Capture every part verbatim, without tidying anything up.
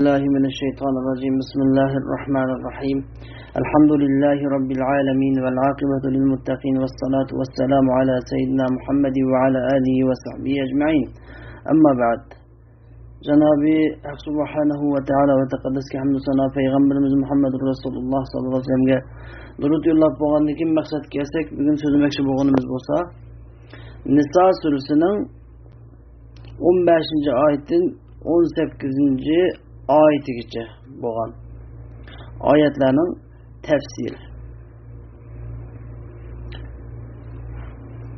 بالله من الشيطان الرجيم. بسم الله الرحمن الرحيم. الحمد لله رب العالمين، والعاقبة للمتقين، والصلاة والسلام على سيدنا محمد وعلى آله وصحبه أجمعين. أما بعد. جانابى ھەق سۇبھانەھۇ ۋە تائالا ۋە تەقەددەسكە ھەمدۇ سانا، پەيغەمبىرىمىز مۇھەممەد رەسۇلۇللاھ ساللاللاھۇ ئەلەيھى ۋەسەللەمگە دۇرۇت يوللاپ بولغاندىن كېيىن، مەقسەتكە كەلسەك، بۈگۈن سۆزلىمەكچى بولغىنىمىز بولسا، نىسا سۈرىسىنىڭ ئون بەشىنچى ئايىتىدىن ئون سەككىزىنچى ئايىتىگىچە بولغان ئايەتلەرنىڭ تەپسىرى.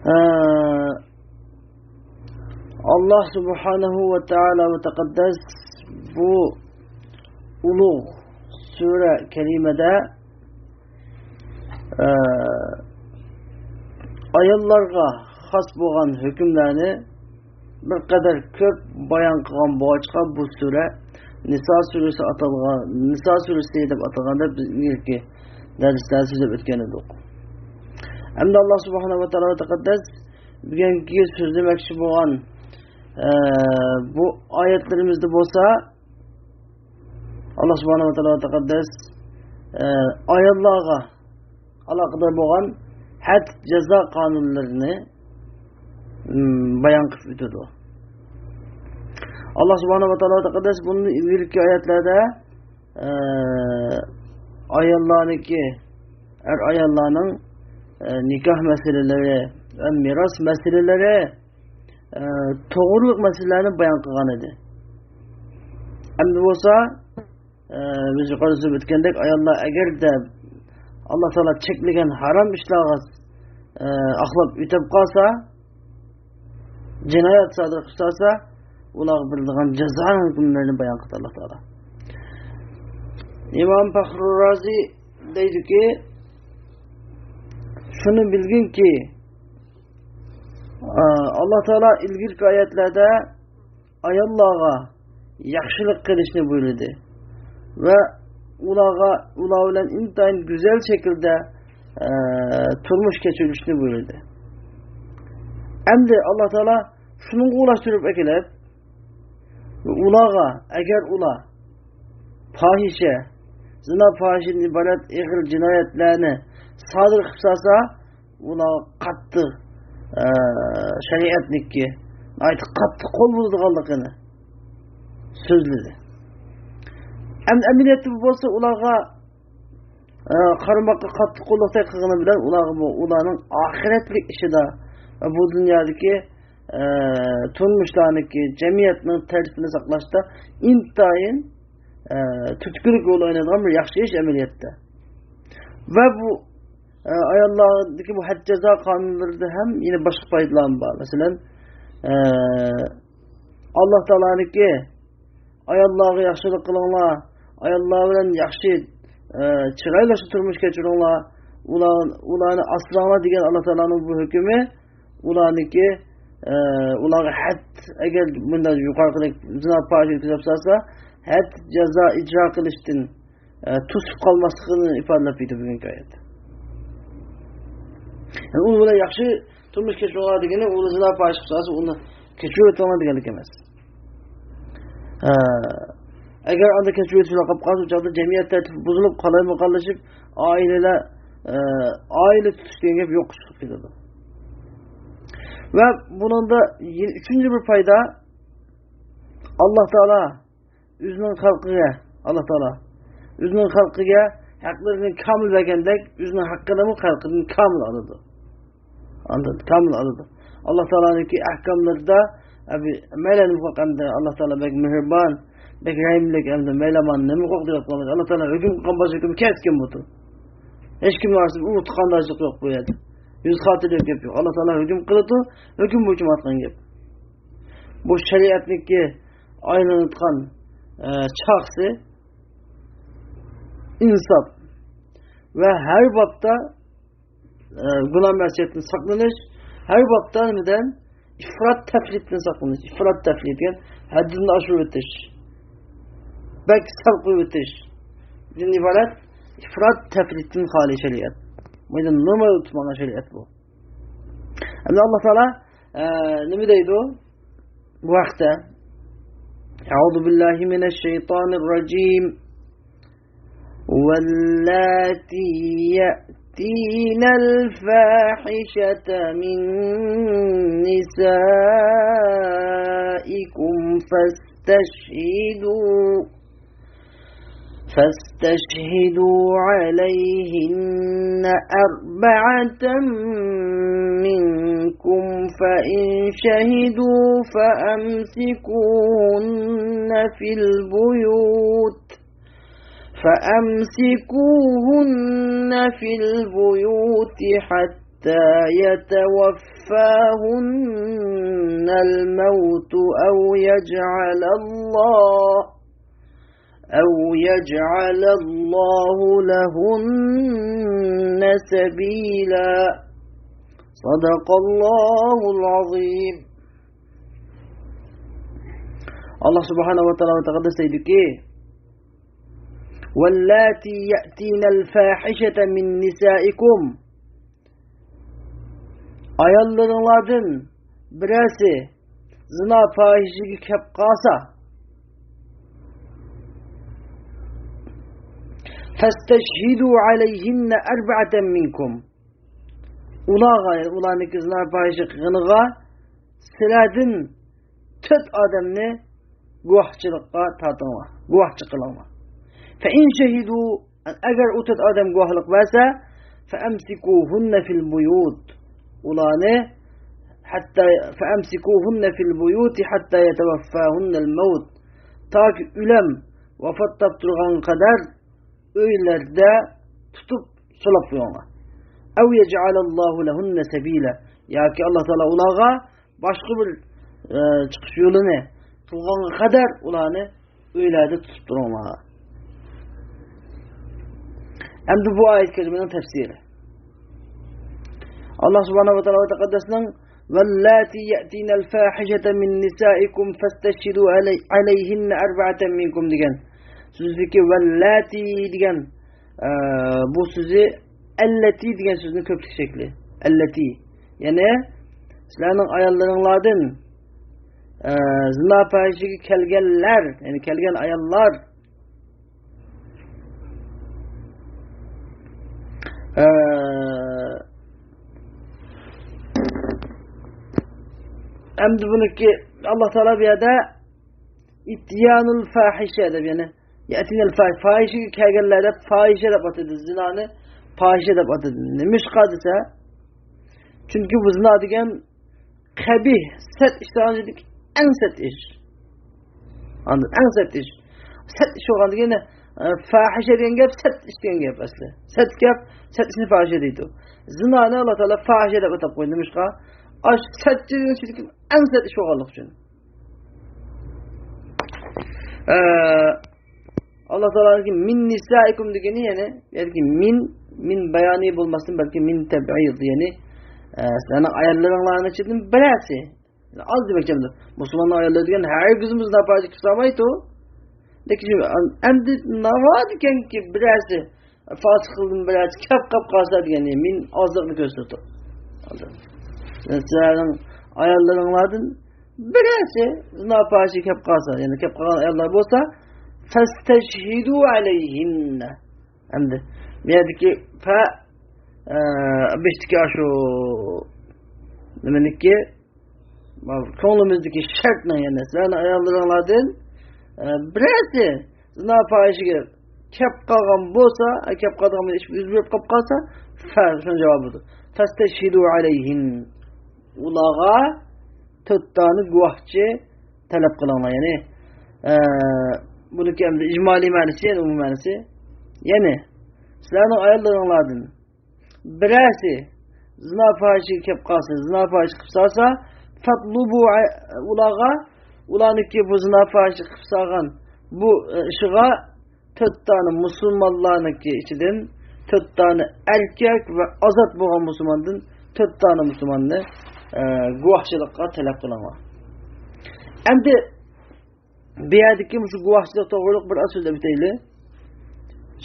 ھە، ئاللاھ سۇبھانەھۇ ۋە تائالا ۋە تەقەددەس بۇ ئۇلۇغ سۈرە كەرىمەدە، ئە، ئاياللارغا خاس بولغان ھۆكۈملەرنى بىر قەدەر كۆپ بايان قىلغان بولغاچقا، بۇ سۈرە نىسا سۈرىسى ئاتالغان، نىسا سۈرىسى دەپ ئاتالغان دەپ بىز ئىلگىرىكى دەرسلەردە سۆزلەپ ئۆتكەن ئىدۇق. ئەمدى ئاللاھ سۇبھانەھۇ ۋە تائالا ۋە تەقەددەس بۈگۈنكى سۆزلىمەكچى بولغان، ئە، بۇ ئايەتلىرىمىزدە بولسا، ئاللاھ سۇبھانەھۇ ۋە تائالا ۋە تەقەددەس، ئە، ئاياللارغا ئالاقىدار بولغان ھەد جازا قانۇنلىرىنى، م، بايان قىلىپ ئۆتىدۇ. ئاللاھ سۇبھانەھۇ ۋە تائالا ۋە تەقەددەس بۇندىن ئىلگىرىكى ئايەتلەردە، ئە، ئاياللارنىڭكى، ئەر ئاياللارنىڭ، ئە، نىكاھ مەسىلىلىرى ۋە مىراس مەسىلىلىرى، ئە، توغرىلىق مەسىلىلەرنى بايان قىلغان ئىدى. ئەمدى بولسا، ئە، بىز يۇقىرىدا سۆزلەپ ئۆتكەندەك، ئاياللار ئەگەردە ئاللاھ تائالا چەكلىگەن ھارام ئىشلارغا، ئە، ئاقلاپ ئۆتۈپ قالسا، جىنايەت سادىر قىلسا، ئۇلارغا بېرىدىغان جازا ھۆكۈملىرىنى بايان قىلدى ئاللاھ تائالا. ئىمام پەخرۇر رازى دەيدۇكى، شۇنى بىلگىنكى، ئە، ئاللاھ تائالا ئىلگىرىكى ئايەتلەردە ئاياللارغا ياخشىلىق قىلىشنى بۇيرۇدى ۋە ئۇلارغا، ئۇلار بىلەن ئىنتايىن گۈزەل شەكىلدە، ئە، تۇرمۇش كەچۈرۈشنى بۇيرۇدى. ئەمدى ئاللاھ تائالا شۇنىڭغا ئۇلاشتۇرۇپ ئەكېلىپ، ئۇلارغا، ئەگەر ئۇلار پاھىشە، زىنا پاھىشىدىن ئىبارەت ئېغىر جىنايەتلەرنى سادىر قىلىپ سالسا، ئۇلارغا قاتتىق، ئە، شەرىئەتنىڭكى ناھايىتى قاتتىق قول بولىدىغانلىقىنى سۆزلىدى. ئەم-، ئەمەلىيەتتە بولسا ئۇلارغا، ئە، قارىماققا قاتتىق قوللۇقتەك قىلغىنى بىلەن ئۇلارغا بۇ، ئۇلارنىڭ ئاخىرەتلىك ئىشىدا ۋە بۇ دۇنيادىكى، ئە، تۇرمۇشلارنىڭكى، جەمئىيەتنىڭ تەرتىپىنى ساقلاشتا ئىنتايىن، ئە، تۈرتكىلىك رول ئوينايدىغان بىر ياخشى ئىش ئەمەلىيەتتە. ۋە بۇ ئە، ئاياللاردىكى بۇ ھەد جازا قانۇنلىرىدا ھەم يەنە باشقا پايدىلارمۇ بار. مەسىلەن، ئە، ئاللاھ تائالانىڭكى، «ئاياللارغا ياخشىلىق قىلىڭلار، ئاياللار بىلەن ياخشى، ئە، چىرايلىقچە تۇرمۇش كەچۈرۈڭلار، ئۇلار، ئۇلارنى ئاسراڭلار» دېگەن ئاللاھ تائالانىڭ بۇ ھۆكمى، ئۇلارنىڭكى، ئە، ئۇلارغا ھەد، ئەگەر بۇنداق يۇقىرىقىدەك زىنا پاھىشە ئۆتكۈزۈپ سالسا، ھەد جازا ئىجرا قىلىشتىن ئە، توسۇپ قالماسلىقىنى ئىپادىلەپ بېرىدۇ بۈگۈنكى ئايەت. يەنى ئۇنىڭ بىلەن ياخشى تۇرمۇش كەچۈرۈڭلار دېگىنى، ئۇنى زىنا پاھىشە قىلسا، ئۇنى كەچۈرۈۋېتىڭلار دېگەنلىك ئەمەس. ئە، ئەگەر ئاندا كەچۈرۈۋېتىشلا قالىپ قالسا، ئۇ چاغدا جەمئىيەت تەرتىپى بۇزۇلۇپ، قالايمىقانلىشىپ، ئائىلىلەر، ئە، ئائىلە تۇتۇش دېگەن گەپ يوققا چىقىپ كېتىدۇ. ۋە بۇنىڭدا يەنە ئۈچىنچى بىر پايدا، ئاللاھ تائالا ئۆزىنىڭ خەلقىگە، ئاللاھ تائالا ئۆزىنىڭ خەلقىگە ھەقلىرىنى كامىل بەرگەندەك، ئۆزىنىڭ ھەققىنىمۇ خەلقىدىن كامىل ئالىدۇ. ئاندىن كامىل ئالىدۇ. ئاللاھ تائالانىڭكى ئەھكاملىرىدا، ئەبى، مەيلى نېمە قىلغان ئەمدى، ئاللاھ تائالا بەك مېھرىبان، بەك رەھىملىك، ئەمدى مەيلى مانا نېمە قىلغان دەپ قالمايدۇ. ئاللاھ تائالا ھۆكۈم قىلغان باشقا ھۆكۈم كەسكىن بۇ. ھېچكىمنىڭ ئارىسىدا ئۇ تۇغقانداشلىق يوق بۇ يەردە. يۈز خاتىرىلىك گەپ يوق. ئاللاھ تائالا ھۆكۈم قىلىدۇ، ھۆكۈم بويىچە بولىدىغان گەپ. بۇ شەرىئەتنىڭكى ئايلىنىۋاتقان، ئە، چاقىسى ئىنساپ ۋە ھەر بابتا، ئە، گۇناھ مەسىيەتتىن ساقلىنىش، ھەر بابتا نېمىدىن؟ ئىفرات تەفرىتتىن ساقلىنىش. ئىفرات تەفرىت دېگەن ھەددىدىن ئاشۇرۇۋېتىش، بەك سەل قويۇۋېتىشتىن ئىبارەت ئىفرات تەفرىتتىن خالىي شەرىئەت. بۇ يەردە نورمال تۇتۇپ ماڭغان شەرىئەت بۇ. ئەمدى ئاللاھ تائالا، ئە، نېمە دەيدۇ؟ بۇ ھەقتە، أعوذ بالله من الشيطان الرجيم. واللاتي يأتين الفاحشة من نسائكم فاستشهدوا، فاستشهدوا عليهن أربعة منكم، فإن شهدوا فأمسكوهن في البيوت، فأمسكوهن في البيوت حتى يتوفاهن الموت أو يجعل الله، أو يجعل الله لهن سبيلا. صدق الله العظيم. ئاللا سۇبھانەھۇ ۋە تائالا تەقەددەس دەيدۇكى، واللاتي يأتين الفاحشة من نسائكم، ئاياللىرىڭلاردىن بىرەرسى زىنا پاھىشىگە كەپ قالسا، فاستشهدوا عليهن أربعة منكم، ئۇلارغا، يەنى ئۇلارنىڭكى زىنا پاھىشە قىلغىنىغا سىلەردىن تۆت ئادەمنى گۇۋاھچىلىققا تارتىڭلار، گۇۋاھچى قىلىڭلار. فإن شهدوا، ئەگەر ئۇ تۆت ئادەم گۇۋاھلىق بەرسە، فأمسكوهن في البيوت، ئۇلارنى، حتى، فأمسكوهن في البيوت حتى يتوفاهن الموت، تاكى ئۆلۈم ۋاپات تاپتۇرغانغا قەدەر ئۆيلەردە تۇتۇپ سولاپ قويۇڭلار. أو يجعل الله لهن سبيلا، ياكى ئاللا تائالا ئۇلارغا باشقا بىر، ئە، چىقىش يولىنى قىلغانغا قەدەر ئۇلارنى ئۆيلەردە تۇتۇپ تۇرۇڭلار. ئەمدى بۇ ئايەت كەرىمىنىڭ تەپسىرى. ئاللا سۇبھانەھۇ ۋە تائالا ۋە تەقەددەسنىڭ، واللاتي يأتين الفاحشة من نسائكم فاستشهدوا علي-، عليهن أربعة منكم دېگەن سۆزدىكى واللاتي دېگەن، ئە، بۇ سۆزى ئەللەتى دېگەن سۆزنىڭ كۆپلۈك شەكلى. ئەللەتى. يەنى سىلەرنىڭ ئاياللىرىڭلاردىن، ئە، زىنا پاھىشىگە كەلگەنلەر، يەنى كەلگەن ئاياللار، ئە، ئەمدى بۇنىكى ئاللا تائالا بۇ يەردە ئىتيانۇل فاھىشە دەپ، يەنى يەتىنەل فاھىشە، پاھىشىگە كەلگەنلەر دەپ پاھىشە دەپ ئاتىدى. زىنانى پاھىشە دەپ ئاتىدى. نېمىشقا دېسە، چۈنكى بۇ زىنا دېگەن قەبىھ، سەت ئىشلارنىڭ ئىچىدىكى ئەڭ سەت ئىش. ئاندىن ئەڭ سەت ئىش. سەت ئىش بولغاندىن كېيىن، ئە، فاھىشە دېگەن گەپ سەت ئىش دېگەن گەپ ئەسلى. سەت گەپ، سەت ئىشنى فاھىشە دەيدۇ. زىنانى ئاللا تائالا فاھىشە دەپ ئاتاپ قويدى. نېمىشقا؟ ئاشۇ سەت دېگەن ئىچىدىكى ئەڭ سەت ئىش بولغانلىقى ئۈچۈن. ئە، ئاللا تائالانىڭكى مىن نىسائىكۇم دېگىنى، يەنى بۇ يەردىكى مىن، مىن بايانى بولماستىن، بەلكى مىن تەبئىد، يەنى، ئە، سىلەرنىڭ ئاياللىرىڭلارنىڭ ئىچىدىن بىرەرسى. ئاز دېمەكچى ئەمدى. مۇسۇلماننىڭ ئاياللىرى دېگەن ھەرگىزمۇ زىنا پاھىشىگە كىرسە بولمايدۇ. لېكىن ئەمدى ناۋادا ئىكەنكى بىرەرسى، فاسىقلىرىدىن بىرەرسى كەپ قاپ قالسا دېگەن، مىن ئازلىقنى كۆرسىتىدۇ. سىلەرنىڭ ئاياللىرىڭلاردىن بىرەرسى زىنا پاھىشىگە كەپ قالسا، يەنى كەپ قالغان ئاياللار بولسا، فاستشهدوا عليهن. ئەمدى بۇ يەردىكى فە، ئە، بېشىدىكى ئاشۇ نېمىنىكى، كۆڭلىمىزدىكى شەرتنىڭ، يەنى سىلەرنىڭ ئاياللىرىڭلاردىن، ئە، بىرەرسى زىنا پاھىشىگە كەپ قالغان بولسا، ئە، كەپ قالىدىغان بىر ئىش يۈز بېرىپ قېلىپ قالسا، فە، شۇنىڭ جاۋابىدۇر. فاستشهدوا عليهن. ئۇلارغا تۆت دانە گۇۋاھچى تەلەپ قىلىڭلار. يەنى، ئە، بۇنىڭكى ئەمدى ئىجمالىي مەنىسى، يەنى ئومۇمىي مەنىسى. يەنى، سىلەرنىڭ ئاياللىرىڭلاردىن بىرەرسى زىنا پاھىشىگە كەپ قالسا، زىنا پاھىشە قىلىپ سالسا، فاتلۇبۇ ئۇلارغا، ئۇلارنىڭكى بۇ زىنا پاھىشە قىلىپ سالغان بۇ، ئە، ئىشىغا تۆت دانە مۇسۇلمانلارنىڭكى ئىچىدىن تۆت دانە ئەركەك ۋە ئازاد بولغان مۇسۇلماندىن تۆت دانە مۇسۇلماننى، ئە، گۇۋاھچىلىققا تەلەپ قىلىڭلار. ئەمدى بۇ يەردىكى مۇشۇ گۇۋاھچىلىق توغرۇلۇق بىر ئاز سۆزلەپ ئۆتەيلى.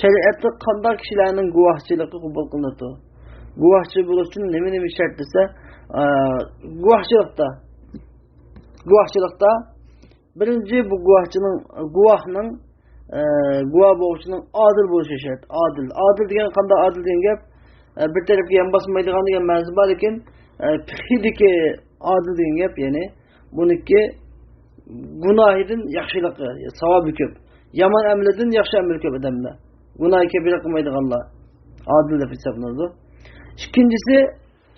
شەرىئەتتە قانداق كىشىلەرنىڭ گۇۋاھچىلىقى قوبۇل قىلىنىدۇ؟ گۇۋاھچى بولۇش ئۈچۈن نېمە، نېمە شەرت دېسە، ئە، گۇۋاھچىلىقتا، گۇۋاھچىلىقتا بىرىنچى، بۇ گۇۋاھچىنىڭ، گۇۋاھنىڭ، ئە، گۇۋاھ بولغۇچىنىڭ ئادىل بولۇشى شەرت. ئادىل. ئادىل دېگەن قانداق ئادىل دېگەن گەپ؟ ئە، بىر تەرەپكە يان باسمايدىغان دېگەن مەنىسى بار، لېكىن، ئە، پىقھىدىكى ئادىل دېگەن گەپ، يەنى بۇنىڭكى گۇناھىدىن ياخشىلىقى، ساۋابى كۆپ. يامان ئەمىلىدىن ياخشى ئەمىلى كۆپ ئادەمدە. گۇناھى كەبىرە قىلمايدىغانلار ئادىل دەپ ھېسابلىنىدۇ. ئىككىنچىسى،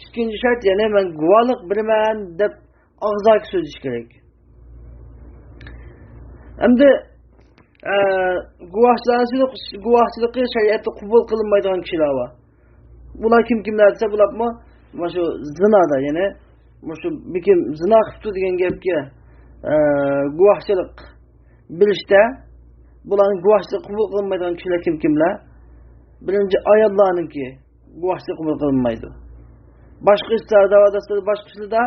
ئىككىنچى شەرت، يەنى مەن گۇۋاھلىق بېرىمەن دەپ ئاغزاكى سۆزلىشى كېرەك. ئەمدى، ئە، گۇۋاھچىلارنى، گۇۋاھچىلىقى شەرىئەتتە قوبۇل قىلىنمايدىغان كىشىلەر بار. بۇلار كىم كىملەر دېسە، بۇلارمۇ مانا شۇ زىنادا، يەنى مۇشۇ بىكىم زىنا قىپتۇ دېگەن گەپكە، ئە، گۇۋاھچىلىق بېرىشتە بۇلارنىڭ گۇۋاھچىلىقى قوبۇل قىلىنمايدىغان كىشىلەر كىم كىملەر؟ بىرىنچى، ئاياللارنىڭكى گۇۋاھچىلىقى قوبۇل قىلىنمايدۇ. باشقا ئىشلاردا، باشقا ئىشلاردا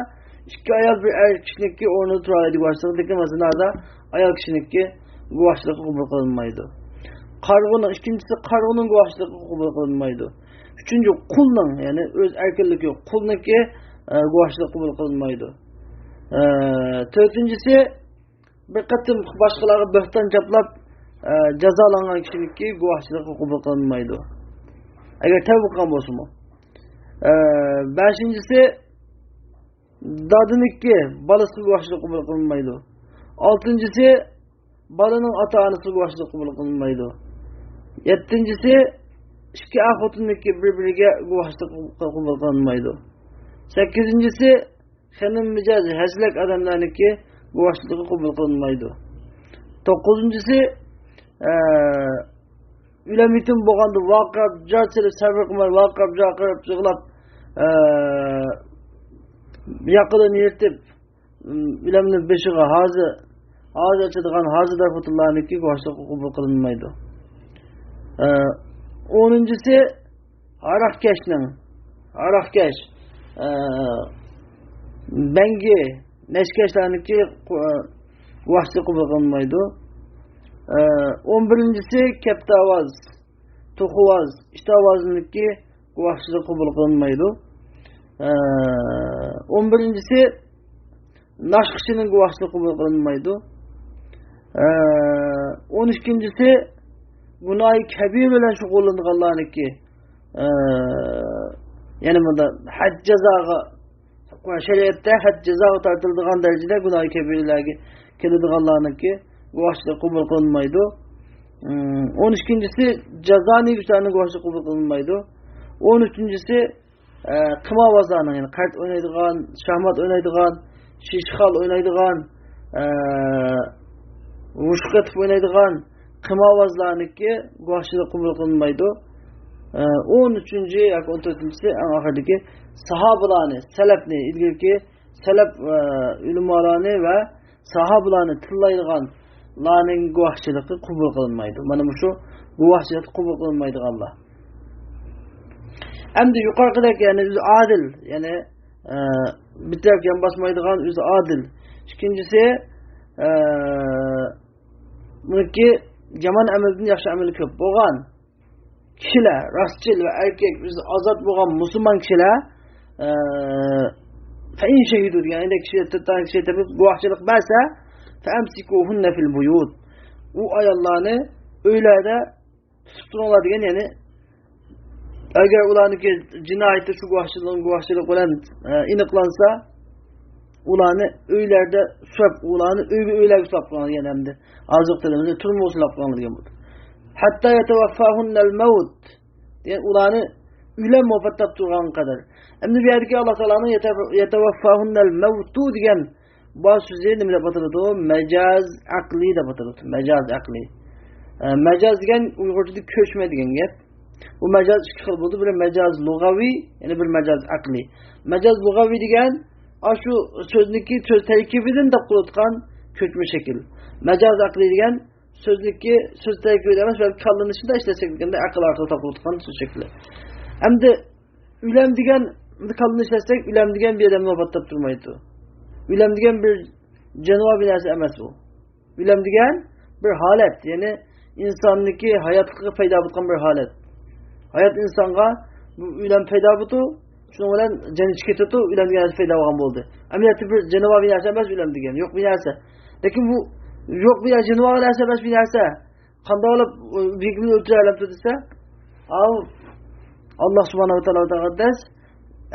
ئىككى ئايال بىر ئەر كىشىنىڭكى ئورنىدا تۇرالايدۇ گۇۋاھچىلىق، لېكىن زىنادا ئايال كىشىنىڭكى گۇۋاھچىلىقى قوبۇل قىلىنمايدۇ. قارىغۇنىڭ، ئىككىنچىسى، قارىغۇنىڭ گۇۋاھچىلىقى قوبۇل قىلىنمايدۇ. ئۈچىنچى، قۇلنىڭ، يەنى ئۆز ئەركىنلىكى يوق قۇلنىڭكى، ئە، گۇۋاھچىلىقى قوبۇل قىلىنمايدۇ. ئە، تۆتىنچىسى، بىر قېتىم باشقىلارغا بۆھتان چاپلاپ، ئە، جازالانغان كىشىنىڭكى گۇۋاھچىلىقى قوبۇل قىلىنمايدۇ، ئەگەر تەۋبە قىلغان بولسىمۇ. ئە، بەشىنچىسى، دادىنىڭكى بالىسىغا گۇۋاھچىلىق قوبۇل قىلىنمايدۇ. ئالتىنچىسى، بالىنىڭ ئاتا-ئانىسىغا گۇۋاھچىلىق قوبۇل قىلىنمايدۇ. يەتتىنچىسى، ئىككى ئەر خوتۇننىڭكى بىر-بىرىگە گۇۋاھچىلىق قوبۇل قىلىنمايدۇ. سەككىزىنچىسى، خېنىم مىجەز، ھەزلەك ئادەملەرنىڭكى گۇۋاھچىلىقى قوبۇل قىلىنمايدۇ. توققۇزىنچىسى، ئە، ئۆلەم يېتىم بولغاندا ۋارقىراپ، جار سېلىپ، سەۋر قىلماي ۋارقىراپ، جارقىراپ يىغلاپ، ئە، ياقىدىن يىرتىپ، ئۆلەمنى بېشىغا ھازىر، ھازىر ئېچىدىغان ھازىردار خوتۇنلارنىڭكى گۇۋاھچىلىقى قوبۇل قىلىنمايدۇ. ئە، ئونىنچىسى، ھاراقكەشنىڭ، ھاراقكەش، ئە، بەڭگى، نەشكەشلەرنىڭكى قۇ-، گۇۋاھچىلىقى قوبۇل قىلىنمايدۇ. ئە، ئون بىرىنچىسى، كەپتىئاۋاز، توخۇئاۋاز، ئىتئاۋازنىڭكى گۇۋاھچىلىقى قوبۇل قىلىنمايدۇ. ئە، ئون بىرىنچىسى، ناشقىچىنىڭ گۇۋاھچىلىقى قوبۇل قىلىنمايدۇ. ئە، ئون ئىككىنچىسى، گۇناھى كەبىر بىلەن شۇغۇللىنىدىغانلارنىڭكى، ئە، يەنى بۇندا ھەد جازاغا، شەرىئەتتە ھەد جازاغا تارتىلىدىغان دەرىجىدە گۇناھى كەبىرلەرگە كېلىدىغانلارنىڭكى گۇۋاھچىلىقى قوبۇل قىلىنمايدۇ. ئون ئىككىنچىسى، جازانى گۈچلەرنىڭ گۇۋاھچىلىقى قوبۇل قىلىنمايدۇ. ئون ئۈچىنچىسى، ئە، قىمارۋازلارنىڭ، يەنى قەرت ئوينايدىغان، شاھمات ئوينايدىغان، شىشخال ئوينايدىغان، ئە، رۇشقا ئېتىپ ئوينايدىغان قىمارۋازلارنىڭكى گۇۋاھچىلىقى قوبۇل قىلىنمايدۇ. ئە، ئون ئۈچىنچى ياكى ئون تۆتىنچىسى، ئەڭ ئاخىرىدىكى، ساھابىلارنى، سەلەپنى، ئىلگىرىكى سەلەپ، ئە، ئۆلىمالارنى ۋە ساھابىلارنى تىللايدىغانلارنىڭ گۇۋاھچىلىقى قوبۇل قىلىنمايدۇ. مانا مۇشۇ گۇۋاھچىلىق قوبۇل قىلىنمايدىغانلار. ئەمدى يۇقىرىقىدەك، يەنى ئۆزى ئادىل، يەنى، ئە، بىر تەرەپكە يان باسمايدىغان، ئۆزى ئادىل. ئىككىنچىسى، ئە، بۇنىڭكى يامان ئەمەلدىن ياخشى ئەمەل كۆپ بولغان كىشىلەر، راستچىل ۋە ئەركەك، ئۆزى ئازاد بولغان مۇسۇلمان كىشىلەر، ئە، فَإِنْ شَهِدُوا دېگەن، ئەگەر كىشى، تۆت دانە كىشى تېپىپ گۇۋاھچىلىق بەرسە، فَأَمْسِكُوهُنَّ فِي الْبُيُوتِ، ئۇ ئاياللارنى ئۆيلەردە تۇتۇپ تۇرۇڭلار دېگەن، يەنى ئەگەر ئۇلارنىڭكى جىنايىتى شۇ گۇۋاھچىلىق، گۇۋاھچىلىق بىلەن، ئە، ئېنىقلانسا، ئۇلارنى ئۆيلەردە سۆپ، ئۇلارنى ئۆيگە، ئۆيلەرگە سولاپ قويۇڭ دېگەن، ئەمدى ھازىرقى تىلىمىزدا تۈرمىگە سولاپ قويۇڭ دېگەن بولدى. حَتَّى يَتَوَفَّاهُنَّ الْمَوْتُ دېگەن، ئۇلارنى ئۆلۈم ۋاپات تاپتۇرغانغا قەدەر. ئەمدى بۇ يەردىكى ئاللا تائالانىڭ يەتەۋەففاھۇننەل مەۋتۇ دېگەن بار سۆزى نېمە دەپ ئاتىلىدۇ؟ مەجاز ئەقلىي دەپ ئاتىلىدۇ. مەجاز ئەقلىي. ئە، مەجاز دېگەن ئۇيغۇرچىدا كۆچمە دېگەن گەپ. بۇ مەجاز ئىككى خىل بولىدۇ. بىرى مەجاز لۇغەۋىي، يەنە بىرى مەجاز ئەقلىي. مەجاز لۇغەۋىي دېگەن ئاشۇ سۆزنىكى سۆز تەركىبىدىن تاپقىلىۋاتقان كۆچمە شەكىل. مەجاز ئەقلىي دېگەن سۆزنىكى سۆز تەركىبىدە ئەمەس، بەلكى كاللىنى ئىچىدە ئىشلەتسەك دېگەندە ئەقىل ئارقىلىق تاپقىلىۋاتقان سۆز شەكلى. ئەمدى ئۆلۈم دېگەن، كاللىنى ئىشلەتسەك، ئۆلۈم دېگەن بىر ئادەمنى ۋاپات تاپتۇرمايدۇ. ئۆلۈم دېگەن بىر جانىۋار بىر نەرسە ئەمەس ئۇ. ئۆلۈم دېگەن بىر ھالەت، يەنى ئىنساننىڭكى ھاياتلىقىغا پەيدا بولغان بىر ھالەت. ھايات ئىنسانغا بۇ ئۆلۈم پەيدا بولىدۇ، شۇنىڭ بىلەن جان ئىچىگە كېتىدۇ، ئۆلۈم دېگەن نەرسە پەيدا بولغان بولدى. ئەمەلىيەتتە بىر جانىۋار بىر نەرسە ئەمەس ئۆلۈم دېگەن، يوق بىر نەرسە. لېكىن بۇ يوق بىر يەر جىنىۋا نەرسە ئەمەس بىر نەرسە. قانداق قىلىپ بىر كىمنى ئۆلتۈرەلەمتۇ دېسە، ئاۋۇ ئاللا سۇبھانەھۇ ۋە تائالا تەقەددەس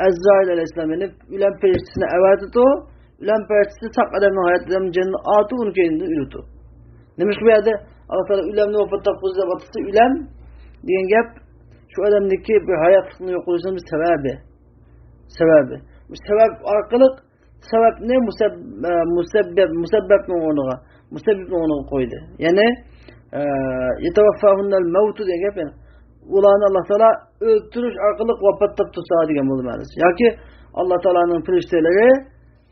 ئەزرائىل ئەلەيھىسسالام، يەنى ئۆلۈم پەرىشتىسىنى ئەۋەتىدۇ. ئۆلۈم پەرىشتىسى ساق ئادەمنىڭ ھايات ئادەمنىڭ جېنىنى ئالىدۇ، ئۇنى كەينىدىن ئۆلىدۇ. نېمىشقا بۇ يەردە ئاللا تائالا ئۆلۈمنى ۋاپات تاپقۇزدى دەپ ئاتىسى ئۆلۈم دېگەن گەپ شۇ ئادەمدىكى بىر ھاياتلىقنى يوقىلىشىنىڭ بىر سەۋەبى. سەۋەبى. بۇ سەۋەب ئارقىلىق سەۋەبنى مۇسەب-، ئە، مۇسەببەپ، مۇسەببەپنىڭ ئورنىغا، مۇسەببىپنىڭ ئورنىغا قويدى. يەنى، ئە، يەتەۋەففاھۇننەل مەۋتۇ دېگەن گەپ، يەنى ئۇلارنى ئاللا تائالا ئۆلتۈرۈش ئارقىلىق ۋاپات تاپتۇرسا دېگەن بولدى مەنىسى. ياكى ئاللا تائالانىڭ پەرىشتىلىرى،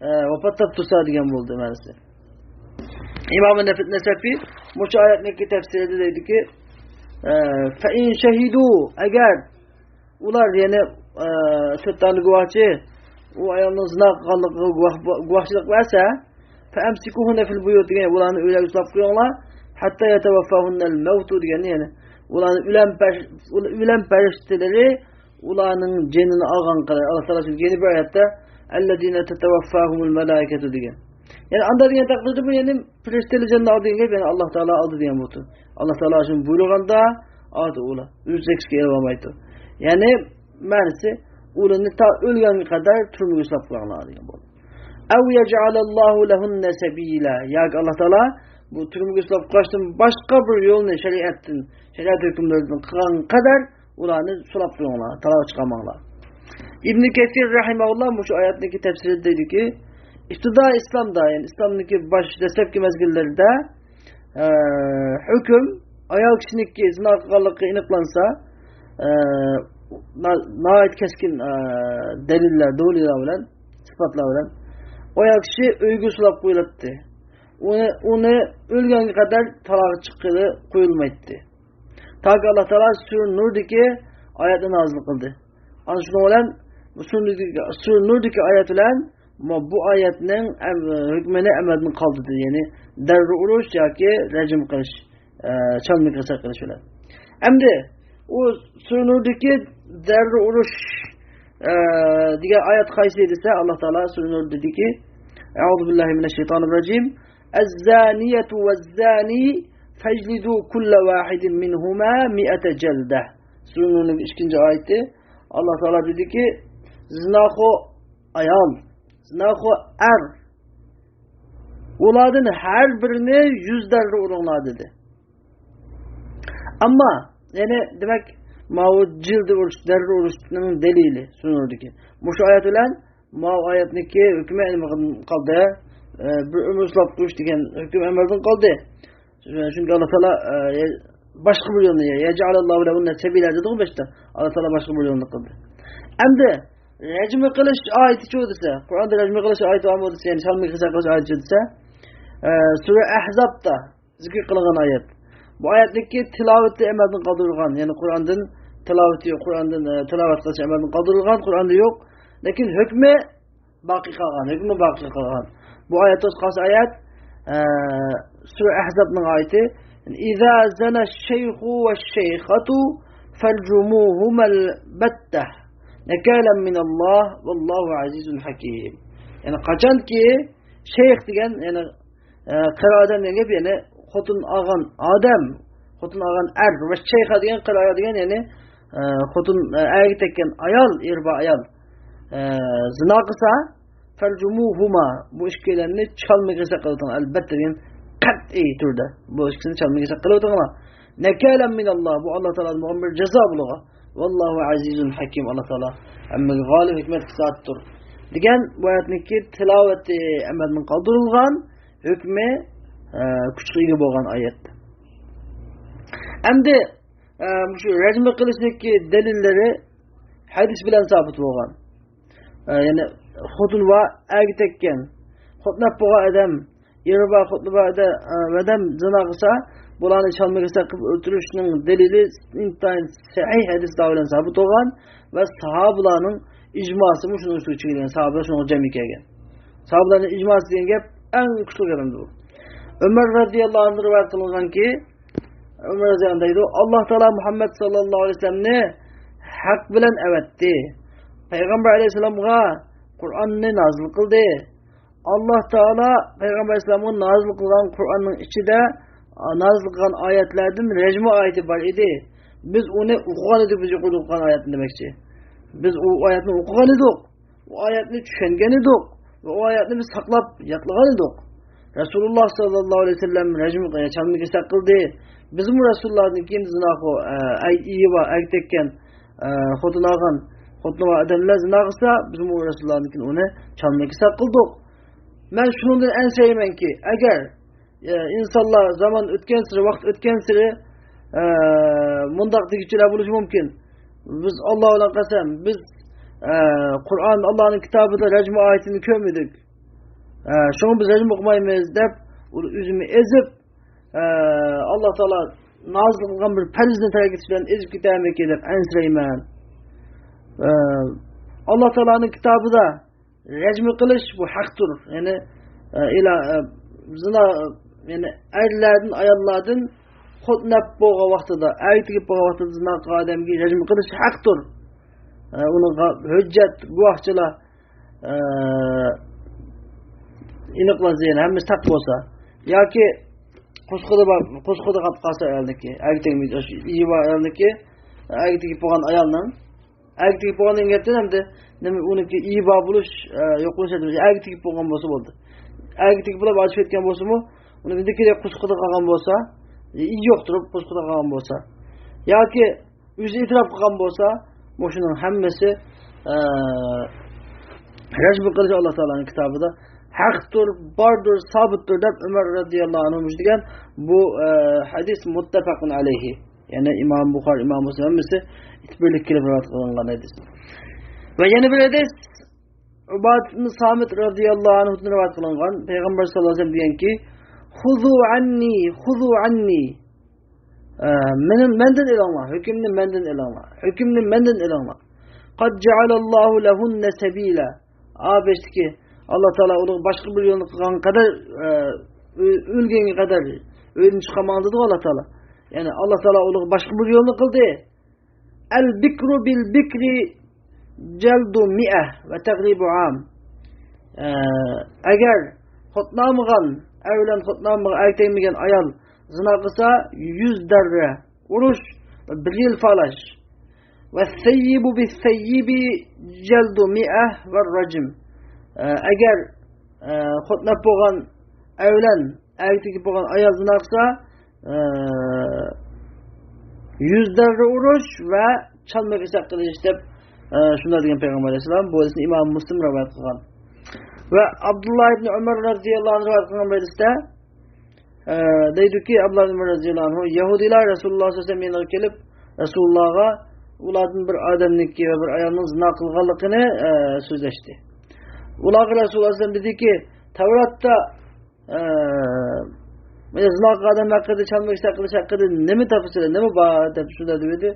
ئە، ۋاپات تاپتۇرسا دېگەن بولدى مەنىسى. ئىمام نەف-، نەسەفى مۇشۇ ئايەتنىڭكى تەپسىرىدە دەيدىكى، ئە، فەئىن شەھىدۇ، ئەگەر ئۇلار، يەنى، ئە، تۆت دانە گۇۋاھچى ئۇ ئايالنىڭ زىنا قىلغانلىقىغا گۇۋاھ-، گۇۋاھچىلىق بەرسە، فەئەمسىكۇھۇننە فىل بۇيۇت دېگەن، ئۇلارنى ئۆيلەرگە سولاپ قويۇڭلار، ھەتتا يەتەۋەففاھۇننەل مەۋتۇ دېگەن، يەنى ئۇلارنى ئۆلۈم پەر-، ئۆلۈم پەرىشتىلىرى ئۇلارنىڭ جېنىنى ئالغان قەدەر، ئاللا تائالا شۇ يەنە بىر ئايەتتە، ئەللەزىنە تەتەۋەففاھۇمۇل مەلائىكەتۇ دېگەن. يەنى ئاندا دېگەن تەقدىردە بۇ يەنى پەرىشتىلەر جېنىنى ئالدى دېگەن گەپ، يەنى ئاللا تائالا ئالدى دېگەن بولىدۇ. ئاللا تائالا شۇنى بۇيرۇغاندا ئالدى ئۇلار. ئۆزى چېكىشكە ئېلىۋالمايدۇ. يەنى مەنىسى ئۇلارنى تا ئۆلگەنگە قەدەر تۈرمىگە سولاپ قويۇڭلار دېگەن بولىدۇ. ئەۋ يەجئەلەللاھۇ لەھۇننە سەبىلە. ياكى ئاللا تائالا بۇ تۈرمىگە سولاپ قويۇشتىن باشقا بىر يولنى شەرىئەتتىن، شەرىئەت ھۆكۈملىرىدىن قىلغان قەدەر ئۇلارنى سولاپ قويۇڭلار، تالاغا چىقارماڭلار. ئىبنى كەسىر رەھىمەھۇللا مۇشۇ ئايەتنىڭكى تەپسىرىدە دەيدۇكى، ئىپتىدا ئىسلامدا، يەنى ئىسلامنىڭكى باش دەسلەپكى مەزگىللىرىدە، ئە، ھۆكۈم ئايال كىشىنىڭكى زىنا قىلغانلىقى ئېنىقلانسا، ئە، نا-، ناھايىتى كەسكىن، ئە، دەلىللەر، دۇلىلار بىلەن، ئىسپاتلار بىلەن ئۇ ئايال كىشى ئۆيگە سولاپ قويۇلاتتى. ئۇنى، ئۇنى ئۆلگەنگە قەدەر تالاغا چىققىلى قويۇلمايتتى. تاكى ئاللا تائالا سۈرە نۇردىكى ئايەتنى نازىل قىلدى. ئانا شۇنىڭ بىلەن بۇ سۈرە نۇردىكى، سۈرە نۇردىكى ئايەت بىلەن ما-، بۇ ئايەتنىڭ ئەم-، ھۆكمىنى ئەمەلدىن قالدۇردى. يەنى دەررە ئۇرۇش ياكى رەجىم قىلىش، ئە، چالما كېسەك قىلىش بىلەن. ئەمدى ئۇ سۈرە نۇردىكى دەررە ئۇرۇش، ئە، دېگەن ئايەت قايسى دېسە، ئاللا تائالا سۈرە نۇردا دېدىكى، ئەئۇزۇ بىللاھى مىنەششەيتانىر راجىم. ئەززانىيەتۇ ۋەززانى فەجلىدۇ كۇللە ۋاھىدىن مىنھۇما مىئەتە جەلدە. سۈرە نۇرنىڭ ئىككىنچى ئايىتى. ئاللا تائالا دېدىكى، زىناخور ئايال، زىناخور ئەر، ئۇلاردىن ھەر بىرىنى يۈز دەررە ئۇرۇڭلار دېدى. ئەمما، يەنى، دېمەك، ماۋۇ جىلدە ئۇرۇش، دەررە ئۇرۇشنىڭ دەلىلى سۈرە نۇردىكى. مۇشۇ ئايەت بىلەن ماۋۇ ئايەتنىڭكى ھۆكمى ئەمەلدىن قالدى. ئە، بىر ئۆمۈر سولاپ قويۇش دېگەن ھۆكۈم ئەمەلدىن قالدى. چۈنكى ئاللا تائالا، ئە، باشقا بىر يولنى، يەجئەلەللاھۇ لەھۇننە سەبىلا دېدىغۇ باشتا. ئاللا تائالا باشقا بىر يولنى قىلدى. ئەمدى رەجمە قىلىش ئايىتىچۇ دېسە، قۇرئاندا رەجمە قىلىش ئايىتى بارمۇ دېسە، يەنى چالما كېسەك قىلىش ئايىتىچۇ دېسە، ئە، سۈرە ئەھزابتا زىكىر قىلغان ئايەت. بۇ ئايەتنىڭكى تىلاۋىتى ئەمەلدىن قالدۇرۇلغان. يەنى قۇرئاندىن تىلاۋىتى، قۇرئاندىن، ئە، تىلاۋەت قىلىش ئەمەلدىن قالدۇرۇلغان، قۇرئاندا يوق. لېكىن ھۆكمى باقىي قالغان، ھۆكمى باقىي قالغان. بۇ ئايەت قايسى ئايەت؟ ئە، سۈرە ئەھزابنىڭ ئايىتى. إذا زنى الشيخ والشيخة فارجموهما البتة نكالا من الله والله عزيز حكيم. يەنى قاچانكى شەيخ دېگەن، يەنى ئە، قېرى ئادەم دېگەن گەپ، يەنى خوتۇن ئالغان ئادەم، خوتۇن ئالغان ئەر، ۋە شەيخە دېگەن قېرى ئايال دېگەن، يەنى، ئە، خوتۇن، ئە، ئەرگە تەگكەن ئايال، ئېرى بار ئايال، ئە، زىنا قىلسا، فەرجۇمۇھۇما، بۇ ئىككىيلەننى چالما كېسەك قىلىۋېتىڭ، ئەلبەتتە دېگەن قەتئىي تۈردە بۇ ئىككىسىنى چالما كېسەك قىلىۋېتىڭلار. نەكالەن مىنەللا، بۇ ئاللا تائالادىن بولغان بىر جازا بۇلارغا. ۋاللاھۇ ئەزىزۇن ھەكىم، ئاللا تائالا ھەممىگە غالىب، ھېكمەتلىك زاتتۇر. دېگەن بۇ ئايەتنىڭكى تىلاۋىتى ئەمەلدىن قالدۇرۇلغان، ھۆكمى، ئە، كۈچكە ئىگە بولغان ئايەت. ئەمدى، ئە، مۇشۇ رەجمە قىلىشنىڭكى دەلىللىرى ھەدىس بىلەن سابىت بولغان. ئە، يەنى خوتۇن ۋە ئەرگە تەگكەن، خوتۇن بولغان ئادەم، ئېرى بار، خوتۇنى بار ئادەم، ئە، ئادەم زىنا قىلسا، بۇلارنى چالما كېسەك قىلىپ ئۆلتۈرۈشنىڭ دەلىلى ئىنتايىن سەھىھ ھەدىسلەر بىلەن سابىت بولغان ۋە ساھابىلارنىڭ ئىجماسىمۇ شۇنىڭ ئۈستىگە چىقىدىكەن، ساھابىلەر شۇنىڭغا جەم كەلگەن. ساھابىلارنىڭ ئىجماسى دېگەن گەپ ئەڭ كۈچلۈك ئەمەلدۇر. ئۆمەر رەزىياللاھۇ ئەنھۇدىن رىۋايەت قىلىنغانكى، ئۆمەر رەزىياللاھۇ ئەنھۇ دەيدۇ، ئاللا تائالا مۇھەممەد ساللاللاھۇ ئەلەيھى ۋەسەللەمنى ھەق بىلەن ئەۋەتتى. پەيغەمبەر ئەلەيھىسسالامغا قۇرئاننى نازىل قىلدى. ئاللاھ تائالا پەيغەمبەر ئەلەيھىسسالامغا نازىل قىلغان قۇرئاننىڭ ئىچىدە، ئا، نازىل قىلغان ئايەتلەردىن رەجمە ئايىتى بار ئىدى. بىز ئۇنى ئوقۇغان ئىدۇق، بىز يۇقىرىدا ئوقۇغان ئايەتنى دېمەكچى. بىز ئۇ ئايەتنى ئوقۇغان ئىدۇق، ئۇ ئايەتنى چۈشەنگەن ئىدۇق ۋە ئۇ ئايەتنى بىز ساقلاپ يادلىغان ئىدۇق. رەسۇلۇللاھ ساللاللاھۇ ئەلەيھى ۋەسەللەم رەجمە، چالما كېسەك قىلدى. بىزمۇ رەسۇلۇللاھتىن كېيىن زىناخو، ئە، ئەي-، ئېيى بار، ئەگىپ كەتكەن، ئە، خوتۇن ئالغان، خوتۇنى بار ئادەملەر زىنا قىلسا، بىزمۇ رەسۇلۇللاھتىن كېيىن ئۇنى چالما كېسەك قىلدۇق. مەن شۇنىڭدىن ئەنسىرەيمەنكى، ئەگەر، ئە، ئىنسانلار زامان ئۆتكەنسېرى، ۋاقىت ئۆتكەنسېرى، ئە، مۇنداق دېگۈچىلەر بولۇشى مۇمكىن. بىز ئاللاھ بىلەن قەسەم، بىز، ئە، قۇرئان، ئاللاھنىڭ كىتابىدا رەجمە ئايىتىنى كۆرمىدۇق. ئە، شۇڭا بىز رەجمە ئوقۇمايمىز دەپ، ئۇ ئۆزىنى ئېزىپ، ئە، ئاللاھ تائالا نازىل قىلغان بىر پەرزنى تەرك ئېتىش بىلەن ئېزىپ كېتەرمىكىن دەپ ئەنسىرەيمەن. ئە، ئاللاھ تائالانىڭ كىتابىدا رەجمە قىلىش بۇ ھەقتۇر. يەنى، ئە، ئىلا-، ئە، زىنا، يەنى ئەرلەردىن، ئاياللاردىن خوتۇن ئېلىپ بولغان ۋاقتىدا، ئەر تېگىپ بولغان ۋاقتىدا زىنا قىلغان ئادەمگە رەجمە قىلىش ھەقتۇر. ئە، ئۇنىڭغا ھۆججەت، گۇۋاھچىلار، ئە، ئېنىقلانسا، يەنى ھەممىسى تەق بولسا. ياكى قوسقىدا بار، قوسقىدا قاپ قالسا ئايالنىڭكى، ئەرگە تەگمەيدۇ، ئاشۇ ئېيى بار ئايالنىڭكى، ئەرگە تېگىپ بولغان ئايالنىڭ، ئەرگە تېگىپ بولغان دېگەن گەپتىن ئەمدى نېمە، ئۇنىڭكى ئېيى بار بولۇش، ئە، يوق بولۇش ئەمەس، ئەرگە تېگىپ بولغان بولسا بولدى. ئەرگە تېگىپ بولۇپ ئاجىشىپ كەتكەن بولسىمۇ، ئۇنىڭ ئىندىكىدەك قوسقىدا قالغان بولسا، ئېيى يوق تۇرۇپ قوسقىدا قالغان بولسا، ياكى ئۆزى ئېتىراپ قىلغان بولسا، مۇشۇنىڭ ھەممىسى، ئە، رەجمە قىلىش ئاللاھ تائالانىڭ كىتابىدا ھەقتۇر، باردۇر، سابىتتۇر دەپ ئۆمەر رەزىياللاھۇ ئەنھۇ دېگەن بۇ، ئە، ھەدىس مۇتتەپەقۇن ئەلەيھى. يەنى ئىمام بۇخارى، ئىمام مۇسلىم ھەممىسى بىرلىككە كېلىپ رىۋايەت قىلىنغان ھەدىس. ۋە يەنە بىر ھەدىس، ئۇبادە ئىبن سامىت رەزىياللاھۇ ئەنھۇدىن رىۋايەت قىلىنغان، پەيغەمبەر ساللاللاھۇ ئەلەيھى ۋەسەللەم دېگەنكى، خۇزۇ ئەننى، خۇزۇ ئەننى. ئە، مېنى، مەندىن ئېلىڭلار، ھۆكۈمنى مەندىن ئېلىڭلار، ھۆكۈمنى مەندىن ئېلىڭلار. قەد جەئەلەللاھۇ لەھۇننە سەبىلە. ئا، بەشتىكى، ئاللاھ تائالا ئۇلارغا باشقا بىر يولنى قىلغان قەدەر، ئە، ئۆ-، ئۆلگەنگە قەدەر ئۆيدىن چىقارماڭ دېدىغۇ ئاللاھ تائالا. يەنى ئاللاھ تائالا ئۇلارغا باشقا بىر يولنى قىلدى. ئەل بىكرۇ بىل بىكرى جەلدۇ مىئە ۋە تەغرىبۇ ئام. ئە، ئەگەر خوتۇن ئالمىغان ئەر بىلەن خوتۇن ئالمىغان، ئەرگە تەگمىگەن ئايال زىنا قىلسا، يۈز دەررە ئۇرۇش، بىر يىل پالاش. ۋە سەييىبۇ بىس سەييىبى جەلدۇ مىئە ۋە راجم. ئە، ئەگەر، ئە، خوتۇن ئەپ بولغان ئەر بىلەن ئەرگە تېگىپ بولغان ئايال زىنا قىلسا، ئە، يۈز دەررە ئۇرۇش ۋە چالما كېسەك قىلىش دەپ، ئە، شۇنداق دېگەن پەيغەمبەر ئەلەيھىسسالام. بۇ ھەدىسنى ئىمام مۇسلىم رىۋايەت قىلغان. ۋە ئابدۇللا ئىبنى ئۆمەر رەزىياللاھۇ ئەنھۇ رىۋايەت قىلغان بىر ھەدىستە، ئە، دەيدۇكى، ئابدۇللا ئىبنى ئۆمەر رەزىياللاھۇ ئەنھۇ، يەھۇدىيلار رەسۇلۇللاھ سەللەللاھۇ ئەلەيھى ۋەسەللەم يېنىغا كېلىپ، رەسۇلۇللاھقا ئۇلاردىن بىر ئادەمنىڭكى ۋە بىر ئايالنىڭ زىنا قىلغانلىقىنى، ئە، سۆزلەشتى. ئۇلارغا رەسۇلۇللاھ سەللەللاھۇ ئەلەيھى ۋەسەللەم دېدىكى، تەۋراتتا ئە، مانا زىنا قىلغان ئادەم ھەققىدە، چالما كېسەك قىلىش ھەققىدە نېمە تەپسىلى، نېمە بار دەپ شۇنداق دېدى.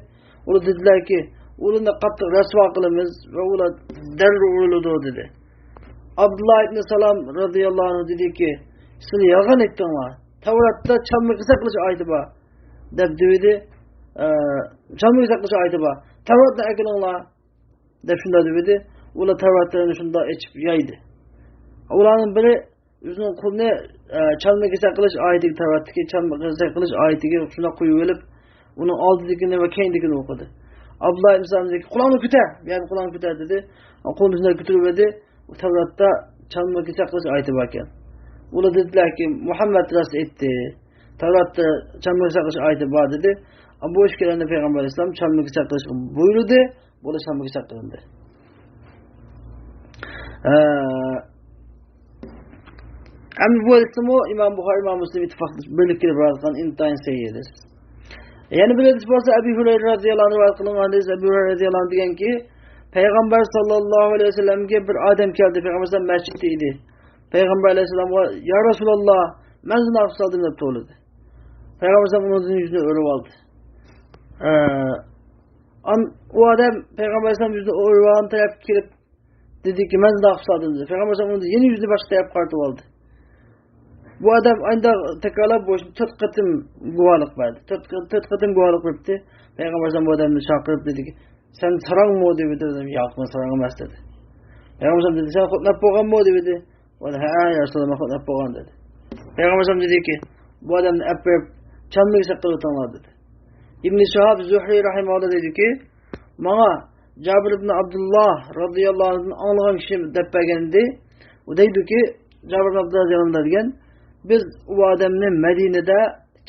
ئۇلار دېدىلەركى، ئۇلارنى قاتتىق رەسۋا قىلىمىز ۋە ئۇلار دەررە ئۇرۇلىدۇ دېدى. ئابدۇللا ئىبنى سالام رەزىياللاھۇ ئەنھۇ دېدىكى، سىلەر يالغان ئېيتتىڭلار. تەۋراتتا چالما كېسەك قىلىش ئايىتى بار دەپ دېدى. ئە، چالما كېسەك قىلىش ئايىتى بار. تەۋراتنى ئەكېلىڭلار دەپ شۇنداق دېدى. ئۇلار تەۋراتلىرىنى شۇنداق ئېچىپ يايدى. ئۇلارنىڭ بىرى ئۆزىنىڭ قولىنى، ئە، چالما كېسەك قىلىش ئايىتىگە، تەۋراتتىكى چالما كېسەك قىلىش ئايىتىگە شۇنداق قويۇۋېلىپ، ئۇنىڭ ئالدىدىكىنى ۋە كەينىدىكىنى ئوقۇدى. ئابدۇللا ئىبن سالامدىكى، «قۇلاقنى كۆتەر، بۇ يەردىن قۇلاقنى كۆتەر» دېدى. قولىنى شۇنداق كۆتۈرۈۋەردى. ئۇ تەۋراتتا چالما كېسەك قىلىش ئايىتى باركەن. ئۇلار دېدىلەركى، «مۇھەممەد راست ئېيتتى. تەۋراتتا چالما كېسەك قىلىش ئايىتى بار» دېدى. بۇ ئىككىلەننى پەيغەمبەر ئەلەيھىسسالام چالما كېسەك قىلىشقا بۇيرۇدى. بۇ چالما كېسەك قىلىندى. ئە، ئەمدى بۇ ھەدىسمۇ ئىمام بۇخارى، ئىمام مۇسلىم ئىتتىپاق بىرلىككە كېلىپ رىۋايەت قىلغان ئىنتايىن سەھىھ ھەدىس. يەنە بىر ھەدىس بولسا ئەبى ھۇرەيرە رەزىياللاھۇ ئەنھۇ رىۋايەت قىلىنغان ھەدىس. ئەبى ھۇرەيرە رەزىياللاھۇ ئەنھۇ دېگەنكى، پەيغەمبەر ساللاللاھۇ ئەلەيھى ۋەسەللەمگە بىر ئادەم كەلدى. پەيغەمبەر ئەلەيھىسسالام مەسچىتتە ئىدى. پەيغەمبەر ئەلەيھىسسالامغا، «يا رەسۇلاللا، مەن زىنا قىلىپ سالدىم» دەپ توۋلىدى. پەيغەمبەر ئەلەيھىسسالام ئۇنىڭدىن يۈزىنى ئۆرۈۋالدى. ئە، ئان-، ئۇ ئادەم پەيغەمبەر ئەلەيھىسسالام يۈزىنى ئۆرۈۋالغان تەرەپكە كېلىپ دېدىكى، «مەن زىنا قىلىپ سالدىم» دېدى. پەيغەمبەر ئەلەيھىسسالام ئۇنىڭدىن يەنە يۈزىنى باشقا تەرەپكە قارىتىۋالدى. بۇ ئادەم ئانداق تەكرارلاپ بۇ ئىشنى تۆت قېتىم گۇۋاھلىق بەردى. تۆت قېتىم، تۆت قېتىم گۇۋاھلىق بېرىپتى. پەيغەمبەر ئەلەيھىسسالام بۇ ئادەمنى چاقىرىپ دېدىكى، «سەن ساراڭمۇ؟» دېدى. «ياق، مەن ساراڭ ئەمەس» دېدى. پەيغەمبەر ئەلەيھىسسالام دېدى، «سەن خوتۇن ئەپ بولغانمۇ؟» دېدى. ئۇ، ھە، يا رەسۇلاللا، مەن خوتۇن ئېلىپ بولغان دېدى. پەيغەمبەر ئەلەيھىسسالام دېدىكى، بۇ ئادەمنى ئەپىرىپ چالما كېسەك قىلىۋېتىڭلار دېدى. ئىبن شىھاب زۇھرى رەھىمەھۇللا دەيدۇكى، ماڭا جابىر ئىبن ئابدۇللا رازىياللاھۇ ئەنھۇدىن ئاڭلىغان كىشى دەپ بەرگەن ئىدى. ئۇ دەيدۇكى، جابىر ئىبن ئابدۇللا رازىياللاھۇ ئەنھۇ دېگەن، بىز ئۇ ئادەمنى مەدىنىدە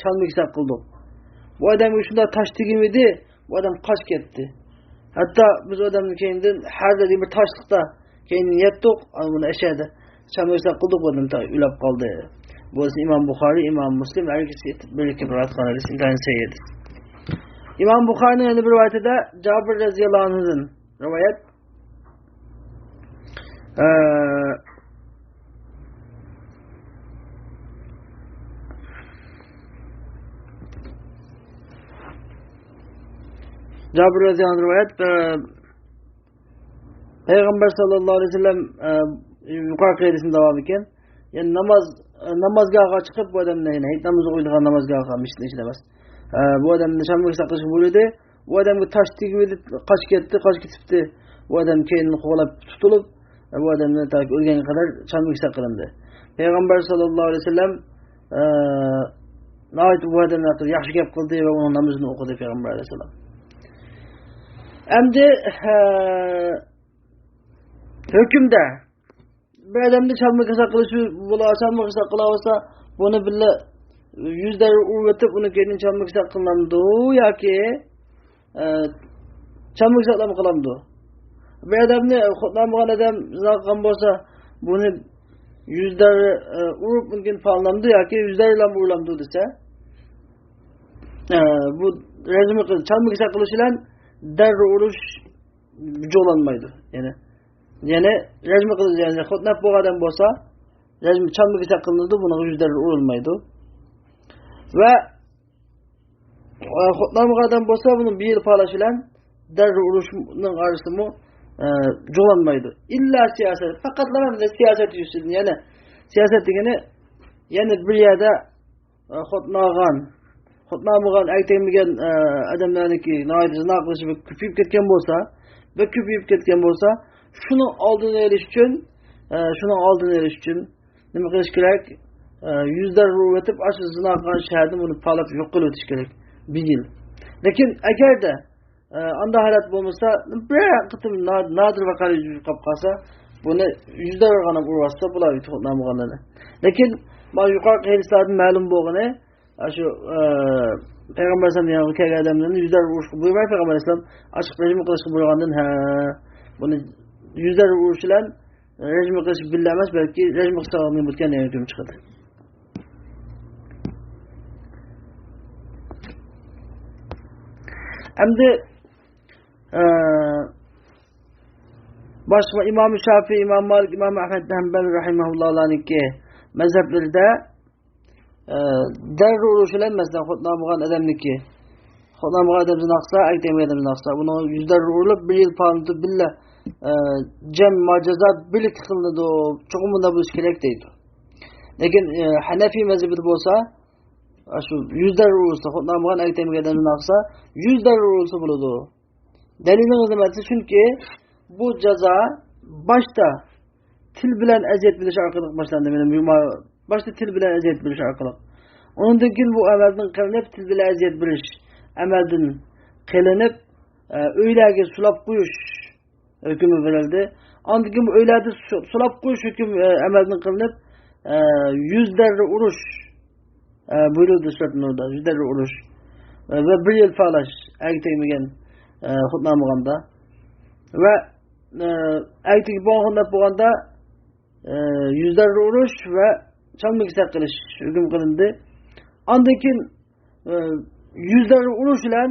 چالما كېسەك قىلدۇق. بۇ ئادەمگە شۇنداق تاش تېگىۋىدى، بۇ ئادەم قاچىپ كەتتى. ھەتتا بىز ئۇ ئادەمنى كەينىدىن ھەر دېگەن بىر تاشلىقتا كەينىدىن يەتتۇق، ئانا بۇنى ئەشەدە چالما كېسەك قىلدۇق، بۇ ئادەم تا ئۆلۈپ قالدى. بۇ ھەدىسنى ئىمام بۇخارى، ئىمام مۇسلىم ھەر ئىككىسى ئېيتىپ، بىرلىككە رىۋايەت قىلغان ھەدىس، ئىنتايىن سەھىھ ھەدىس. ئىمام بۇخارىنىڭ يەنە بىر رىۋايىتىدە جابىر رەزىياللاھۇ ئەنھۇدىن رىۋايەت. ئە، جابىر رەزىياللاھۇ ئەنھۇ رىۋايەت، ئە، پەيغەمبەر ساللاللاھۇ ئەلەيھى ۋەسەللەم، ئە، يۇقىرىقى ھەدىسنىڭ داۋامى ئىكەن. يەنى ناماز، ئە، نامازگاھقا چىقىپ، بۇ ئادەمنى، يەنى ھېيت نامىزى ئوقۇيدىغان نامازگاھقا، مەسچىتنىڭ ئىچىدە ئەمەس. ئە، بۇ ئادەمنى چالما كېسەك قىلىشقا بۇيرۇدى. بۇ ئادەمگە تاش تېگىۋېلىپ قاچىپ كەتتى، قاچىپ كېتىپتى. بۇ ئادەم كەينىدىن قوغلاپ تۇتۇلۇپ، بۇ ئادەمنى تاكى ئۆلگەنگە قەدەر چالما كېسەك قىلىندى. پەيغەمبەر ساللاللاھۇ ئەلەيھى ۋەسەللەم، ئە، ناھايىتى بۇ ئادەم ھەققىدە ياخشى گەپ قىلدى ۋە ئۇنىڭ نامىزىنى ئوقۇدى پەيغەمبەر ئەلەيھىسسالام. ئەمدى، ئە، ھۆكۈمدە بىر ئادەمنى چالما كېسەك قىلىش بولا، چالما كېسەك قىلىۋالسا، بۇنى بىللە يۈز دەررە ئۇرۇۋېتىپ، ئۇنىڭ كەينىدىن چالما كېسەك قىلىنامدۇ ياكى، ئە، چالما كېسەكلەرمۇ قىلامدۇ؟ بىر ئادەمنى خوتۇن ئالمىغان ئادەم زىنا قىلغان بولسا، بۇنى يۈز دەررە، ئە، ئۇرۇپ، ئۇنىڭ كەينىدىن پالىنامدۇ ياكى يۈز دەررىلەرمۇ ئۇرۇلامدۇ دېسە، ئە، بۇ رەجمى قىل-، چالما كېسەك قىلىش بىلەن دەررە ئۇرۇش جۇغلانمايدۇ. يەنى، يەنى رەجمى قىلىش، يەنى خوتۇن ئېلىپ بولغان ئادەم بولسا، رەجمى چالما كېسەك قىلىنىدۇ، بۇنىڭغا يۈز دەررە ئۇرۇلمايدۇ. ۋە، ئە، خوتۇن ئالمىغان ئادەم بولسا، بۇنى بىر يىل پالاش بىلەن دەررە ئۇرۇشنىڭ ئارىسىمۇ، ئە، جۇغلانمايدۇ. ئىللا سىياسەت، پەقەتلا سىياسەت يۈزىسىدىن، يەنى سىياسەت دېگىنى، يەنى بىر يەردە ئە، خوتۇن ئالغان، خوتۇن ئالمىغان، ئەگىپ تەگمىگەن، ئە، ئادەملەرنىڭكى ناھايىتى زىنا قىلىشى بەك كۆپىيىپ كەتكەن بولسا، بەك كۆپىيىپ كەتكەن بولسا، شۇنىڭ ئالدىنى ئېلىش ئۈچۈن، ئە، شۇنىڭ ئالدىنى ئېلىش ئۈچۈن نېمە قىلىش كېرەك؟ ئە، يۈز دەررە ئۇرۇۋېتىپ، ئاشۇ زىنا قىلغان شەھەردىن بۇنى پالاپ يوق قىلىۋېتىش كېرەك. بىر يىل. لېكىن ئەگەردە ئە، ئانداق ھالەت بولمىسا، بىر قېتىم نا-، نادىر ۋەقەلەر يۈز بېرىپ قالسا، بۇنى يۈز دەررە ئۇرۇۋاتسا بولار، يۇتۇق نامىغانلىرىنى. لېكىن، مانا يۇقىرىقى ھەدىسلەردىن مەلۇم بولغىنى، ئاشۇ، ئە، پەيغەمبەر ئەلەيھىسسالام يەنە كەلگەن ئادەملەرنى يۈز دەررە ئۇرۇشقا بۇيرۇماي، پەيغەمبەر ئەلەيھىسسالام ئاشۇ رەجمى قىلىشقا بۇيرۇغاندىن، ھە، بۇنى يۈز دەررە ئۇرۇش بىلەن رەجمى قىلىش بىللە ئەمەس، بەلكى رەجمى قىلسا بولىدىكەن دېگەن ھۆكۈم چىقىدۇ. ئەمدى، ئە، باشقا ئىمام شافىي، ئىمام مالىك، ئىمام ئەھمەد ھەمبەل رەھىمەھۇللاھلارنىڭكى مەزھەپلىرىدە، ئە، دەررە ئۇرۇش بىلەن، مەسىلەن، خوتۇن ئالمىغان ئادەمنىڭكى، خوتۇن ئالمىغان ئادەم زىنا قىلسا، ئەگىپ تەگمىگەن ئادەم زىنا قىلسا، بۇنىڭ يۈز دەررە ئۇرۇلۇپ، بىر يىل پالىنىدۇ، بىللە، ئە، جەم ۋە جازا بىرلىكتە قىلىنىدۇ. چوقۇم بۇنداق بولۇشى كېرەك دەيدۇ. لېكىن، ئە، ھەنەفىي مەزھىپىدە بولسا، ئاشۇ يۈز دەررە ئۇرۇلسا، خوتۇن ئالمىغان، ئەگىپ تەگمىگەن ئادەم زىنا قىلسا، يۈز دەررە ئۇرۇلسا بولىدۇ. دەلىلىڭىز نېمە دېسە، چۈنكى بۇ جازا باشتا تىل بىلەن ئەزىيەت بېرىش ئارقىلىق باشلاندى. مانا بۇ ما-، باشتا تىل بىلەن ئەزىيەت بېرىش ئارقىلىق. ئۇنىڭدىن كېيىن بۇ ئەمەلدىن قىلىنىپ، تىل بىلەن ئەزىيەت بېرىش ئەمەلدىن قىلىنىپ، ئە، ئۆيلەرگە سولاپ قويۇش ھۆكمى بېرىلدى. ئاندىن كېيىن بۇ ئۆيلەردە سو-، سولاپ قويۇش ھۆكۈم، ئە، ئەمەلدىن قىلىنىپ، ئە، يۈز دەررە ئۇرۇش، ئە، بۇيرۇلدى سۈرەت نۇردا، يۈز دەررە ئۇرۇش، ئە، ۋە بىر يىل پالاش، ئەگىپ تەگمىگەن، ئە، خوتۇن ئالمىغاندا. ۋە، ئە، ئەگىپ تېگىپ بولغان خوتۇن ئالىپ بولغاندا، ئە، يۈز دەررە ئۇرۇش ۋە چالما كېسەك قىلىش ھۆكۈم قىلىندى. ئاندىن كېيىن، ئە، يۈز دەررە ئۇرۇش بىلەن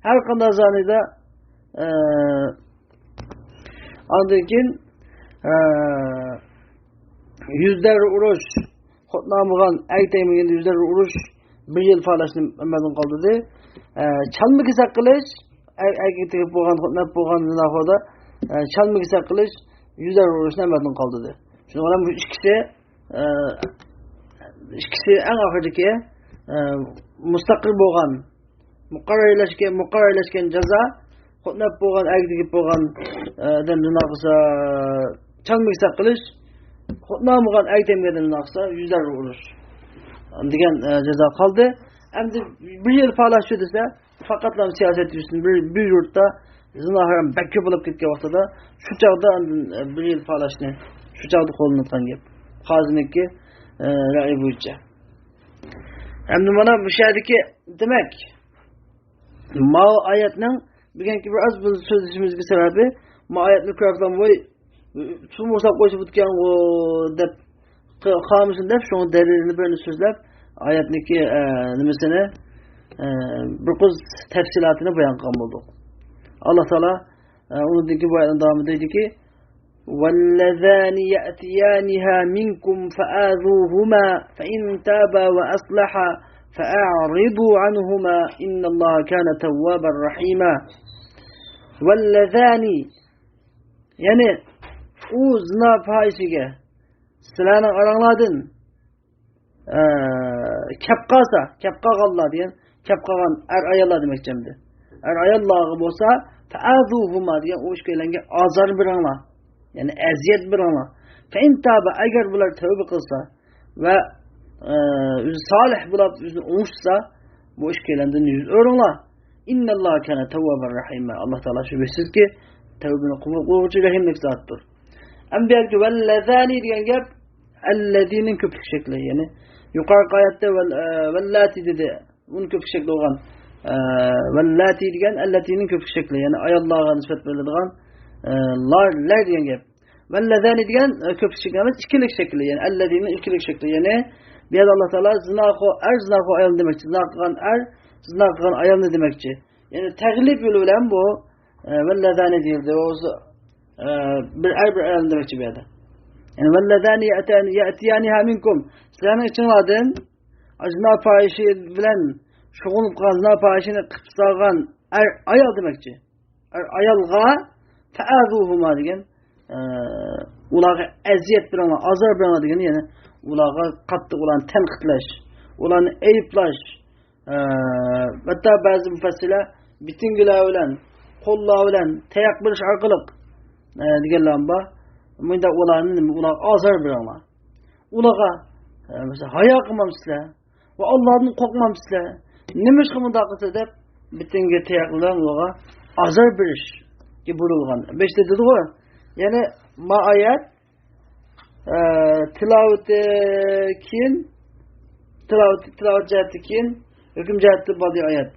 ھەر قانداق زانىدا، ئە، ئاندىن كېيىن، ئە، يۈز دەررە ئۇرۇش، خوتۇن ئالمىغان، ئەگىپ تەگمىگەندە يۈز دەررە ئۇرۇش، بىر يىل پالاشنى ئەمەلدىن قالدۇردى. ئە، چالما كېسەك قىلىش، ئە-، ئەگىپ تېگىپ بولغان، خوتۇن ئېلىپ بولغان زىناخوردا، ئە، چالما كېسەك قىلىش، يۈز دەررە ئۇرۇشنى ئەمەلدىن قالدۇردى. شۇنىڭ بىلەن بۇ ئىككىسى، ئە، ئىككىسى ئەڭ ئاخىرىدىكى، ئە، مۇستەقىل بولغان مۇقەررەرلەشكەن، مۇقەررەرلەشكەن جازا، خوتۇن ئېلىپ بولغان، ئەگىپ تېگىپ بولغان، ئادەم زىنا قىلسا، چالما كېسەك قىلىش، خوتۇن ئالمىغان ئەر تەگمىگەندىن قالسا يۈز دەررە ئۇرۇش دېگەن، ئە، جازا قالدى. ئەمدى بىر يىل پالاش شۇ دېسە، پەقەتلا سىياسەت يۈزىسىدىن بىر، بىر يۇرتتا زىنا ھارام بەك كۆپ بولۇپ كەتكەن ۋاقتىدا شۇ چاغدا ئاندىن، ئە، بىر يىل پالاشنى شۇ چاغدا قوللىنىدىغان گەپ. قازىنىڭكى، ئە، رەئىي بويىچە. ئەمدى مانا مۇشۇ يەردىكى، دېمەك، ماۋۇ ئايەتنىڭ بۈگۈنكى بىر ئاز بۇ سۆزلىشىمىزگە سەۋەبى، ماۋۇ ئايەتنى كۆرۈپ، ۋوي، تۇتۇم ئۇسلاپ قويسا بوپتىكەنغۇ دەپ، قالمىسۇن دەپ، شۇڭا دەلىلىنى بىرنى سۆزلەپ، ئايەتنىكى، ئە، نېمىسىنى، ئە، بىر قىز تەپسىلاتىنى بايان قىلغان بولدۇق. ئاللا تائالا، ئە، ئۇنىڭدىن كېيىن بۇ ئايەتنىڭ داۋامىدا دەيدىكى، واللذان يأتيانها منكم فآذوهما فإن تابا وأصلحا فأعرضوا عنهما إن الله كان توابا رحيما. واللذان، يەنى ئۇ زىنا پاھىشىگە سىلەرنىڭ ئاراڭلاردىن ئە، كەپ قالسا، كەپ قالغانلار دېگەن، كەپ قالغان ئەر-ئاياللار دېمەكچى ئەمدى. ئەر-ئاياللارغا بولسا، فآذوهما دېگەن ئۇ ئىككىيلەنگە ئازار بېرىڭلار. يەنى ئەزىيەت بېرىڭلار. فإن تابا، ئەگەر بۇلار تەۋبە قىلسا ۋە، ئە، ئۆزى سالىھ بولۇپ، ئۆزىنى ئوڭشىسا، بۇ ئىككىيلەندىن يۈز ئۆرۈڭلار. إن الله كان توابا رحيما. ئاللا تائالا شۈبھىسىزكى، تەۋبىنى قوبۇل قىلغۇچى، رەھىملىك زاتتۇر. ئەمدى بۇ يەردىكى واللذان دېگەن گەپ، ئەللەزىنىڭ كۆپلۈك شەكلى، يەنى يۇقىرىقى ئايەتتە ۋەل-، ئە، ۋەللاتى دېدى. ئۇنىڭ كۆپلۈك شەكلى بولغان، ئە، ۋەللاتى دېگەن ئەللەتىنىڭ كۆپلۈك شەكلى، يەنى ئاياللارغا نىسبەت بېرىلىدىغان، ئە، لار، لەر دېگەن گەپ. ۋەللەزانى دېگەن، ئە، كۆپلۈك شەكلى ئەمەس، ئىككىلىك شەكلى، يەنى ئەللەتىنىڭ ئىككىلىك شەكلى. يەنى بۇ يەردە ئاللا تائالا زىناخور ئەر، زىناخور ئايالنى دېمەكچى، زىنا قىلغان ئەر، زىنا قىلغان ئايالنى دېمەكچى. يەنى تەغلىب يولى بىلەن بۇ، ئە، ۋەللەزانى دېيىلدى. ئە، بىر ئەر، بىر ئايالنى دېمەكچى بۇ يەردە. يەنى ۋەللەزانى يەتىيانىھا مىنكۇم، سىلەرنىڭ ئىچىڭلاردىن زىنا پاھىشە بىلەن شۇغۇللىنىپ قالغان، زىنا پاھىشىنى قىلىپ سالغان ئەر، ئايال دېمەكچى. ئەر، ئايالغا فەئەزۇھۇما دېگەن، ئە، ئۇلارغا ئەزىيەت بېرىڭلار، ئازار بېرىڭلار دېگەن، يەنى ئۇلارغا قاتتىق ئۇلارنى تەنقىدلەش، ئۇلارنى ئەيىبلەش، ئە، ھەتتا بەزى مۇپەسسىرلەر بىتىنگىلەر بىلەن، قوللار بىلەن تاياق بېرىش ئارقىلىق، ئە، دېگەنلەر بار. مۇنداق ئۇلارنى، ئۇلارغا ئازار بېرىڭلار. ئۇلارغا، ئە، مەسىلەن، ھايا قىلمامسىلەر ۋە ئاللادىن قورقمامسىلەر؟ نېمىشقا مۇنداق قىلسا دەپ، بىتىنگە تاياق بىلەن ئۇلارغا ئازار بېرىشكە بۇيرۇلغان. بەشتە دېدىغۇ، يەنى ما ئايەت، ئە، تىلاۋىتى كېيىن، تىلاۋىتى، تىلاۋەت جەھەتتە كېيىن، ھۆكۈم جەھەتتە بالدى ئايەت.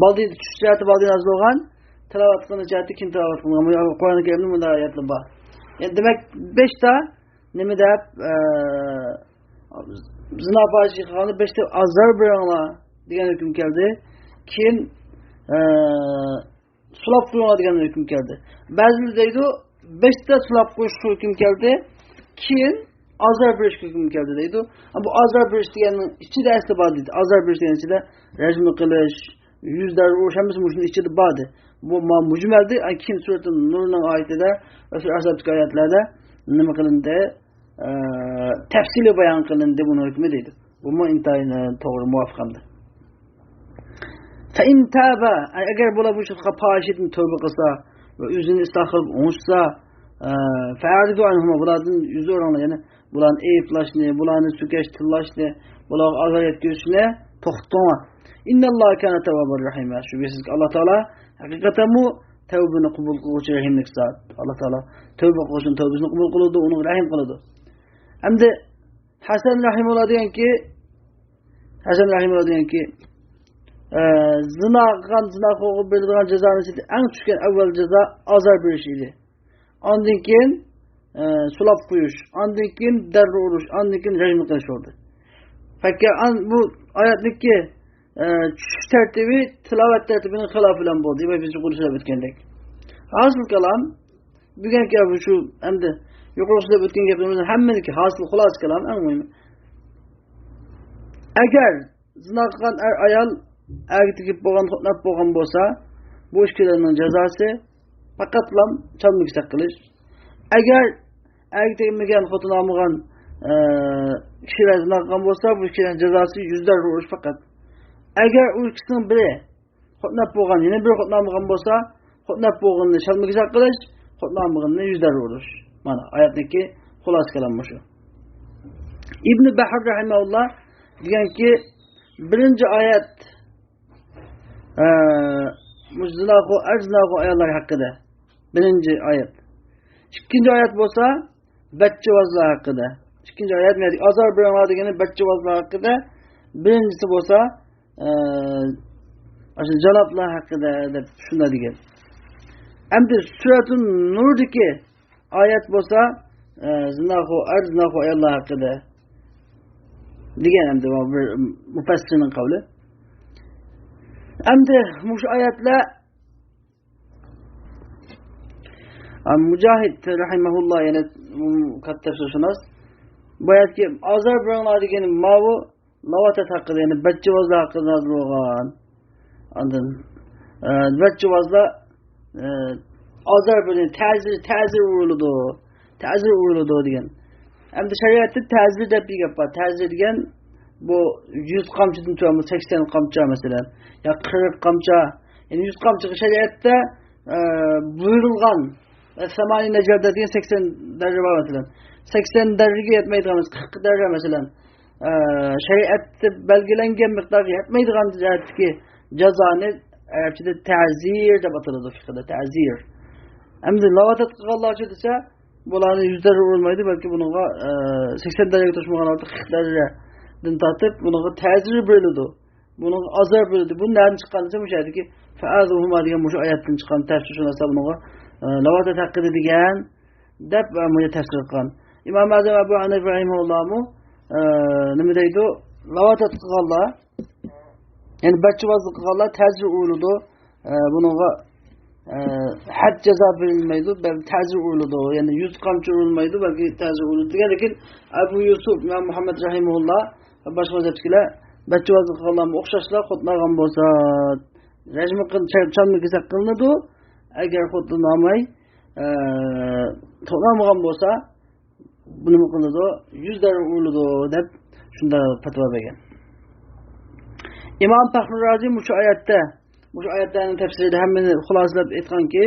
بالدى چۈشۈش جەھەتتە بالدى نازىل بولغان، تىلاۋەت قىلىش جەھەتتە كېيىن تىلاۋەت قىلىنغان. بۇ قۇرئان كەرىمدە مۇنداق ئايەتلەر بار. يەنى دېمەك، بەشتە نېمە دەپ، ئە، زىنا پاھىشە قىلغاندا بەشتە ئازار بېرىڭلار دېگەن ھۆكۈم كەلدى. كېيىن، ئە، سولاپ قويۇڭلار دېگەن ھۆكۈم كەلدى. بەزىلەر دەيدۇ، بەشتە سولاپ قويۇش ھۆكۈم كەلدى، كېيىن ئازار بېرىش ھۆكۈم كەلدى دەيدۇ. بۇ ئازار بېرىش دېگەننىڭ ئىچىدە ئەسلى بار دېدى. ئازار بېرىش دېگەن ئىچىدە رەجمە قىلىش، يۈز دەررە ئۇرۇش ھەممىسى مۇشۇنىڭ ئىچىدە بار دېدى. بۇ ما-، مۇجمەلدى، ئەي، كېيىن سۈرەتۇ نۇرنىڭ ئايىتىدە ۋە سۈرە ئەھزابتىكى ئايەتلەردە نېمە قىلىندى؟ ئە، تەپسىلىي بايان قىلىندى بۇنىڭ ھۆكمى دەيدۇ. بۇمۇ ئىنتايىن، ئە، توغرا، مۇۋاپىق ئەمدى. فَإِنْ تَابَا، ئەگەر بۇلار بۇ ئىشقا پاھىشىدىن تەۋبە قىلسا ۋە ئۆزىنى ئىسلاھ قىلىپ ئوڭشىسا، ئە، فَأَعْرِضُوا عَنْهُمَا، بۇلاردىن يۈز ئۆرۈڭلار، يەنى بۇلارنى ئەيىبلەشنى، بۇلارنى سۆكۈش، تىللاشنى، بۇلارغا ئازار يەتكۈزۈشنى توختىتىڭلار. إِنَّ اللَّهَ كَانَ تَوَّابًا رَحِيمًا، شۈبھىسىزكى، ئاللا تائالا ھەقىقەتەنمۇ تەۋبىنى قوبۇل قىلغۇچى، رەھىملىك زات. ئاللا تائالا تەۋبە قىلغۇچىنىڭ تەۋبىسىنى قوبۇل قىلىدۇ، ئۇنىڭغا رەھىم قىلىدۇ. ئەمدى ھەسەن رەھىمۇللا دېگەنكى، ھەسەن رەھىمۇللا دېگەنكى، ئە، زىنا قىلغان زىناخورغا بېرىدىغان جازانىڭ ئىچىدە ئەڭ چۈشكەن ئەۋۋەل جازا ئازار بېرىش ئىدى. ئاندىن كېيىن، ئە، سولاپ قويۇش، ئاندىن كېيىن دەررە ئۇرۇش، ئاندىن كېيىن رەجم قىلىش بولدى. پەككە ئان-، بۇ ئايەتنىڭكى، ئە، چۈشۈش تەرتىپى تىلاۋەت تەرتىپىنىڭ خىلاپى بىلەن بولدى. بىز يۇقىرىدا سۆزلەپ ئۆتكەندەك. ھاسىل كالام، بۈگۈنكى شۇ ئەمدى يۇقىرىقى سۆزلەپ ئۆتكەن گەپلىرىمىزنىڭ ھەممىنىڭكى ھاسىل خۇلاسە كالام ئەڭ مۇھىمى. ئەگەر زىنا قىلغان ئەر ئايال ئەرگە تېگىپ بولغان، خوتۇن بولغان بولسا، بۇ ئىككىلەننىڭ جازاسى پەقەتلا چالما كېسەك قىلىش. ئەگەر ئەرگە تەگمىگەن، خوتۇن ئالمىغان، ئە، كىشىلەر زىنا قىلغان بولسا، بۇ ئىككىلەننىڭ جازاسى يۈز دەررە ئۇرۇش پەقەت. ئەگەر ئۇ ئىككىسىنىڭ بىرى خوتۇن ئاپ بولغان، يەنە بىر خوتۇن ئالمىغان بولسا، خوتۇن ئاپ بولغىنىنى شالما كېسەك قىلىش، خوتۇن ئالمىغىنىنى يۈز دەررە ئۇرۇش. مانا ئايەتنىڭكى خۇلاسە كالام مۇشۇ. ئىبنى بەھر رەھىمەھۇللا دېگەنكى، بىرىنچى ئايەت، ئە، مۇشۇ زىناخو ئەر، زىناخو ئاياللار ھەققىدە. بىرىنچى ئايەت. ئىككىنچى ئايەت بولسا بەچچىۋازلار ھەققىدە. ئىككىنچى ئايەت نېمە؟ ئازار بېرىڭلار دېگىنى بەچچىۋازلار ھەققىدە. بىرىنچىسى بولسا، ئە، ئاشۇ جانابلار ھەققىدە دەپ شۇنداق دېگەن. ئەمدى سۈرەتۇن نۇردىكى ئايەت بولسا، ئە، زىناخو ئەر، زىناخو ئاياللار ھەققىدە دېگەن ئەمدى بۇ بىر مۇپەسسىرنىڭ قەۋلى. ئەمدى مۇشۇ ئايەتلەر، ئە، مۇجاھىد رەھىمەھۇللا، يەنە، ئۇم، كاتتا تەپسىرشۇناس، بۇ ئايەتكە ئازار بېرىڭلار دېگەن ماۋۇ لاۋاتەت ھەققىدە، يەنى بەچچىۋازلار ھەققىدە نازىل بولغان. ئاندىن، ئە، بەچچىۋازلار، ئە، ئازار بېرىلىدۇ، تەزىر، تەزىر ئۇرۇلىدۇ، تەزىر ئۇرۇلىدۇ دېگەن. ئەمدى شەرىئەتتە تەزىر دەپ بىر گەپ بار. تەزىر دېگەن بۇ يۈز قامچىدىن تۆۋەن، سەكسەن قامچا مەسىلەن، يا قىرىق قامچا. يەنى يۈز قامچىغا شەرىئەتتە، ئە، بۇيرۇلغان، ئە، سامانى نەجەردە دېگەن سەكسەن دەررە بار مەسىلەن. سەكسەن دەررىگە يەتمەيدىغان ئەمەس، قىرىق دەررە مەسىلەن. ئە، شەرىئەتتە بەلگىلەنگەن مىقدارغا يەتمەيدىغان جەھەتتىكى جازانى ئەرەبچىدە تەزىر دەپ ئاتىلىدۇ، فىقھىدا تەزىر. ئەمدى لاۋاتەت قىلغانلارچۇ دېسە، بۇلارنى يۈز دەررە ئۇرمايدۇ، بەلكى بۇنىڭغا، ئە، سەكسەن دەررەگە توشمىغان ھالدا قىرىق دەررەدىن تارتىپ بۇنىڭغا تەزىر بېرىلىدۇ. بۇنىڭغا ئازار بېرىلىدۇ. بۇ نەدىن چىققان دېسە، مۇشۇ يەردىكى فەئەزۇھۇما دېگەن مۇشۇ ئايەتتىن چىققان تەپسىرشۇناسلار بۇنىڭغا، ئە، لاۋاتەت ھەققىدە دېگەن دەپ، ئە، مۇنى تەپسىر قىلغان. ئىمام ئەزەم ئەبۇ ھەنىفە رەھىمەھۇللاھمۇ، ئە، نېمە دەيدۇ؟ لاۋاتەت قىلغانلار، يەنى بەچچىۋازلىق قىلغانلار تەزىر ئۇرۇلىدۇ. ئە، بۇنىڭغا، ئە، ھەد جازا بېرىلمەيدۇ، بەلكى تەزىر ئۇرۇلىدۇ. يەنى يۈز قامچا ئۇرۇلمايدۇ، بەلكى تەزىر ئۇرۇلىدۇ دېگەن. لېكىن ئەبۇ يۈسۈپ، ئىمام مۇھەممەد رەھىمەھۇللا ۋە باشقا مەزھەپتىكىلەر بەچچىۋازلىق قىلغانلارمۇ ئوخشاشلا خوتۇن ئالغان بولسا، رەجمى قىل-، چا-، چامنى كېسەك قىلىنىدۇ. ئەگەر خوتۇن ئالماي، ئە، خوتۇن ئالمىغان بولسا، بۇ نېمە قىلىدۇ؟ يۈز دەررە ئۇرۇلىدۇ دەپ شۇنداق پەتىۋا بەرگەن. ئىمام پەخرۇ رازى مۇشۇ ئايەتتە، مۇشۇ ئايەتلەرنىڭ تەپسىرىدە ھەممىنى خۇلاسىلەپ ئېيتقانكى،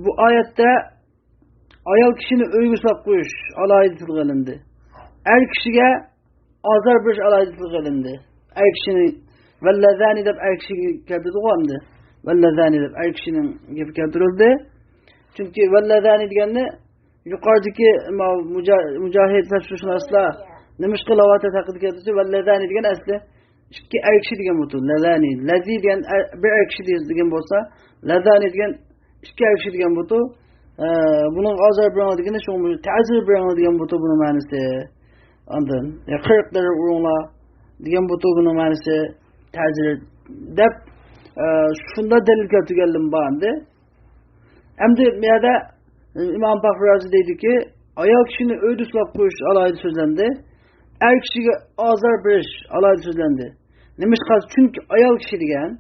بۇ ئايەتتە ئايال كىشىنى ئۆيگە سولاپ قويۇش ئالاھىدە تىلغا ئېلىندى. ئەر كىشىگە ئازار بېرىش ئالاھىدە تىلغا ئېلىندى. ئەر كىشىنى، ۋەللەزانى دەپ ئەر كىشىگە كەلتۈردىغۇ ئەمدى. ۋەللەزانى دەپ ئەر كىشىنىڭ گېپى كەلتۈرۈلدى. چۈنكى ۋەللەزانى دېگەننى يۇقىرىدىكى ماۋۇ مۇجا-، مۇجاھىد تەپسىرشۇناسلار نېمىشقا لاۋاتەت ھەققىدە كەلتۈرسە، ۋەللەزانى دېگەن ئەسلى ئىككى ئەر كىشى دېگەن بۇتۇ. لەزانى، لەزى دېگەن ئەر، بىر ئەر كىشى دېگەن بولسا، لەزانى دېگەن ئىككى ئەر كىشى دېگەن بۇتۇ. ئە، بۇنىڭغا ئازار بېرىڭ دېگىنى شۇ، تەزىر بېرىڭ دېگەن بۇتۇ بۇنىڭ مەنىسى. ئاندىن، يا قىرىق دەررە ئۇرۇڭلار دېگەن بۇتۇ بۇنىڭ مەنىسى تەزىر دەپ، ئە، شۇنداق دەلىل كەلتۈرگەنلىرىم بار ئەمدى. ئەمدى بۇ يەردە ئىمام پەخرۇ رازى دەيدۇكى، ئايال كىشىنى ئۆيدە سولاپ قويۇش ئالاھىدە سۆزلەندى. ئەر كىشىگە ئازار بېرىش ئالاھىدە سۆزلەندى. نېمىشقا؟ چۈنكى ئايال كىشى دېگەن،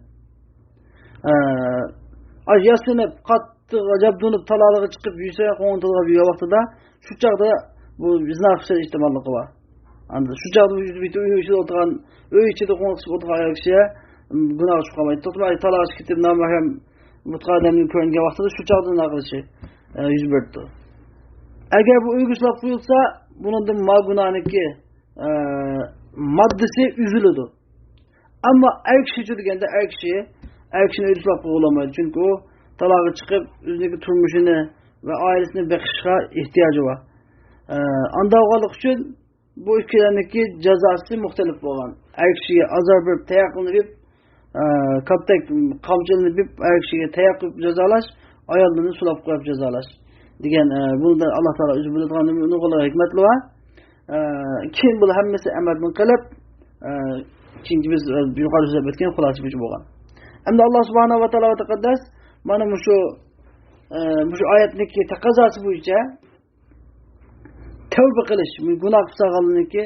ئە، ياسىنىپ، قاتتىق ئاجابدۇنۇپ، تالالىغا چىقىپ يۈرسە، قوڭۇن تالغا يۈرگەن ۋاقتىدا، شۇ چاغدا بۇ زىنا قىلىش ئېھتىماللىقى بار. ئاندىن شۇ چاغدا يۈز بېتى ئۆي ئىچىدە ئولتۇرغان، ئۆي ئىچىدە قوڭۇن قىسىپ ئولتۇرغان ئايال كىشى، م، گۇناھقا چۈشۈپ قالمايدۇ. توختىماي تالاغا چىقىپ كېتىپ، نامەھرەم بۇتقا ئادەمنى كۆرۈنگەن ۋاقتىدا شۇ چاغدا زىنا قىلىشى، ئە، يۈز بېرىپتۇ. ئەگەر بۇ ئۆيگە سولاپ قويۇلسا، بۇنىڭدىن ما گۇناھنىڭكى، ئە، ماددىسى ئۈزۈلىدۇ. ئەمما ئەر كىشىچۇ دېگەندە، ئەر كىشى، ئەر كىشىنى ئۆيدە سولاپ قويغىلى بولمايدۇ. چۈنكى ئۇ تالاغا چىقىپ، ئۆزىنىڭكى تۇرمۇشىنى ۋە ئائىلىسىنى بېقىشقا ئېھتىياجى بار. ئە، ئانداق بولغانلىقى ئۈچۈن بۇ ئىككىلەننىڭكى جازاسى مۇختەلىپ بولغان. ئەر كىشىگە ئازار بېرىپ، تاياق قىلىنىپ، ئە، كالتەك قامچىلىنىپ، ئەر كىشىگە تاياق قىلىپ جازالاش، ئاياللىرىنى سولاپ قويۇپ جازالاش دېگەن، ئە، بۇندا ئاللا تائالا ئۆزى بىلىدىغان نۇرغۇنلىغان ھېكمەتلىرى بار. ئە، كېيىن بۇلار ھەممىسى ئەمەلدىن قېلىپ، ئە، كېيىنكى بىز، ئە، يۇقىرىدا سۆزلەپ ئۆتكەن خۇلاسە بويىچە بولغان. ئەمدى ئاللا سۇبھانەھۇ ۋە تائالا ۋە تەقەددەس مانا مۇشۇ، ئە، مۇشۇ ئايەتنىڭكى تەقەززاسى بويىچە تەۋبە قىلىش، گۇناھ قىلسا قالغانلىقى،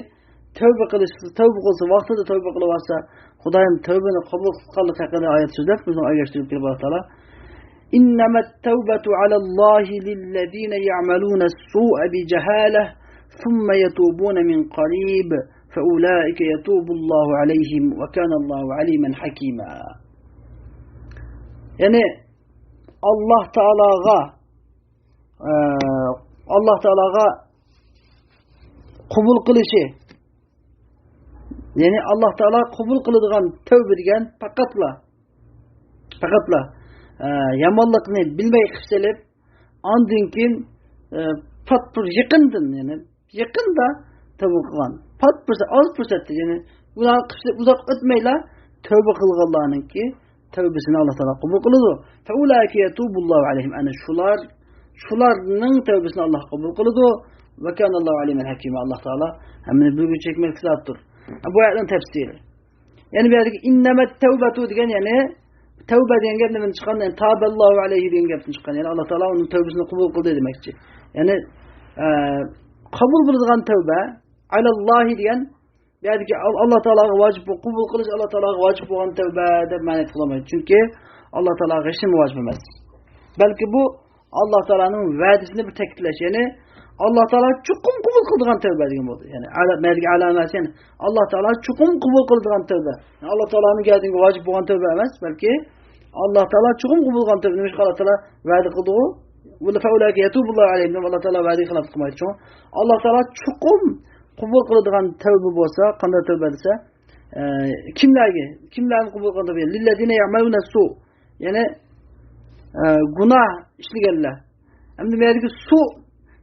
تەۋبە قىلىش، تەۋبە قىلسا، ۋاقتىدا تەۋبە قىلىۋالسا، خۇدايىم تەۋبىنى قوبۇل قىلغانلىقى ھەققىدە ئايەت سۆزلەپ، بىزنىڭ ئەگەشتۈرۈپ كېلىپ ئاللا تائالا، إنما التوبة على الله للذين يعملون السوء بجهالة ثم يتوبون من قريب فأولئك يتوب الله عليهم وكان الله عليما حكيما. يەنى ئاللا تائالاغا ئە، ئاللا تائالاغا قوبۇل قىلىشى. يەنى ئاللا تائالا قوبۇل قىلىدىغان تەۋبە دېگەن پەقەتلا، پەقەتلا، ئە، يامانلىقنى بىلمەي قىلىپ سېلىپ، ئاندىن كېيىن، ئە، پات بىر يېقىندىن، يەنى يېقىندا تەۋبە قىلغان. پات بىر ئاز پۇرسەتتە، يەنى گۇناھ قىلىپ ئۇزاق ئۆتمەيلا تەۋبە قىلغانلارنىڭكى تەۋبىسىنى ئاللا تائالا قوبۇل قىلىدۇ. فَأُولَٰئِكَ يَتُوبُ اللَّهُ عَلَيْهِمْ. ئەنە شۇلار، شۇلارنىڭ تەۋبىسىنى ئاللا قوبۇل قىلىدۇ. وَكَانَ اللَّهُ عَلِيمًا حَكِيمًا. ئاللا تائالا ھەممىنى بىلگۈچى، ھېكمەتلىك زاتتۇر. بۇ ئايەتنىڭ تەپسىرى. يەنە بۇ يەردىكى إنما التوبة دېگەن، يەنى تەۋبە دېگەن گەپ نېمىدىن چىققان؟ يەنى تابەللاھۇ ئەلەيھى دېگەن گەپتىن چىققان. يەنى ئاللا تائالا ئۇنىڭ تەۋبىسىنى قوبۇل قىلدى دېمەكچى. يەنى، ئە، قوبۇل بولىدىغان تەۋبە، ئەلەللاھى دېگەن، بۇ يەردىكى ئال-، ئاللا تائالاغا ۋاجىپ بول-، قوبۇل قىلىش ئاللا تائالاغا ۋاجىپ بولغان تەۋبە دەپ مەنە قىلالمايدۇ. چۈنكى ئاللا تائالاغا ھېچنېمە ۋاجىپ ئەمەس. بەلكى بۇ ئاللا تائالانىڭ ۋەدىسىنى بىر تەكىتلەش، يەنى ئاللا تائالا چوقۇم قوبۇل قىلىدىغان تەۋبە دېگەن بولدى. يەنى ئەلا-، مەدىكى ئەلامەت، يەنى ئاللا تائالا چوقۇم قوبۇل قىلىدىغان تەۋبە. يەنى ئاللا تائالانىڭ گەردىنىگە ۋاجىپ بولغان تەۋبە ئەمەس، بەلكى ئاللا تائالا چوقۇم قوبۇل قىلىدىغان تەۋبە. نېمىشقا ئاللا تائالا ۋەدە قىلدىغۇ؟ فَأُولَٰئِكَ يَتُوبُ اللَّهُ عَلَيْهِمْ دەپ ئاللا تائالا ۋەدىگە خىلاپلىق قىلمايدۇ. شۇڭا ئاللا تائالا چوقۇم قوبۇل قىلىدىغان تەۋبە بولسا، قانداق تەۋبە دېسە، ئە، كىملەرگە، كىملەرنى قوبۇل قىلىدۇ؟ لِلَّذِينَ يَعْمَلُونَ السُّوءَ. يەنى، ئە، گۇناھ ئىشلىگەنلەر. ئەمدى بۇ يەردىكى سۇ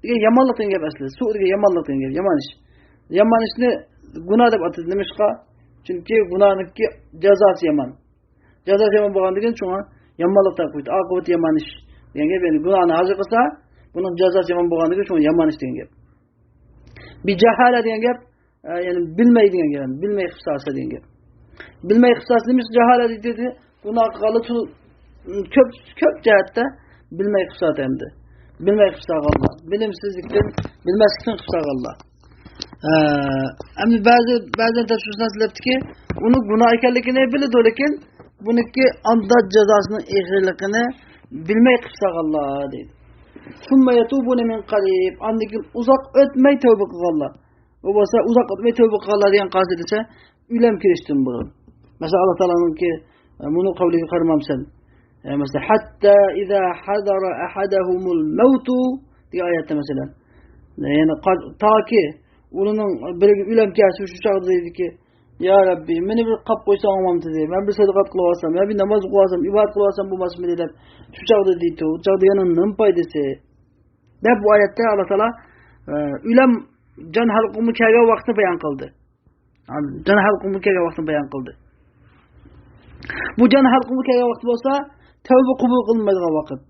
دېگەن يامانلىق دېگەن گەپ ئەسلى. سۇ دېگەن يامانلىق دېگەن گەپ، يامان ئىش. يامان ئىشنى گۇناھ دەپ ئاتىدى. نېمىشقا؟ چۈنكى گۇناھنىڭكى جازاسى يامان. جازاسى يامان بولغاندىكىن شۇڭا يامانلىق دەپ قويدى. ئاقىۋىتى يامان ئىش دېگەن گەپ. يەنى گۇناھنى ھازىر قىلسا، بۇنىڭ جازاسى يامان بولغاندىكىن شۇڭا يامان ئىش دېگەن گەپ. بىجاھالە دېگەن گەپ، ئە، يەنى بىلمەي دېگەن گەپ، بىلمەي قىلسا دېگەن گەپ. بىلمەي قىلسا نېمىشقا جاھالە دېدى؟ گۇناھ قىلغانلار تۇ-، كۆپ، كۆپ جەھەتتە بىلمەي قىلسا ئەمدى. بىلمەي قىلساغانلار. بىلىمسىزلىكتىن، بىلمەسلىكتىن قىلساغانلار. ئە، ئەمدى بەزى، بەزى تەپسىرشۇناسلار دەپتىكى، ئۇنى گۇناھ ئىكەنلىكىنى بىلىدۇ، لېكىن بۇنىڭكى ئانداق جازاسىنىڭ ئېغىرلىقىنى بىلمەي قىلساغانلار دەيدۇ. ثُمَّ يَتُوبُونَ مِنْ قَرِيبٍ. ئاندىن كېيىن ئۇزاق ئۆتمەي تەۋبە قىلغانلار. ئۇ بولسا ئۇزاق ئۆتمەي تەۋبە قىلغانلار دېگەن قايسى دېسە، ئۆلۈم كېلىشتىن بۇرۇن. مەسىلەن، ئاللا تائالانىڭكى، ئە، مۇنۇ قەۋلىگە قارىمامسەن؟ ئە، مەسىلەن، حَتَّى إِذَا حَضَرَ أَحَدَهُمُ الْمَوْتُ دېگەن ئايەتتە، مەسىلەن. يەنى قا-، تاكى ئۇلارنىڭ بىرىگە ئۆلۈم كەلسە، شۇ چاغدا دەيدىكى، يا رەببى، مېنى بىر قاپ قويساڭ بولمامتىدى؟ مەن بىر سەدىقات قىلىۋالسام، يا بىر ناماز ئوقۇۋالسام، ئىبادەت قىلىۋالسام بولماسمىدى دەپ، شۇ چاغدا دەيدۇ. ئۇ چاغدا يەنە نېمە پايدىسى؟ دەپ بۇ ئايەتتە ئاللا تائالا، ئە، ئۆلۈم جان ھالقۇمغا كەلگەن ۋاقىتنى بايان قىلدى. جان ھالقۇمغا كەلگەن ۋاقىتنى بايان قىلدى. بۇ جان ھالقۇمغا كەلگەن ۋاقىت بولسا، تەۋبە قوبۇل قىلىنمايدىغان ۋاقىت.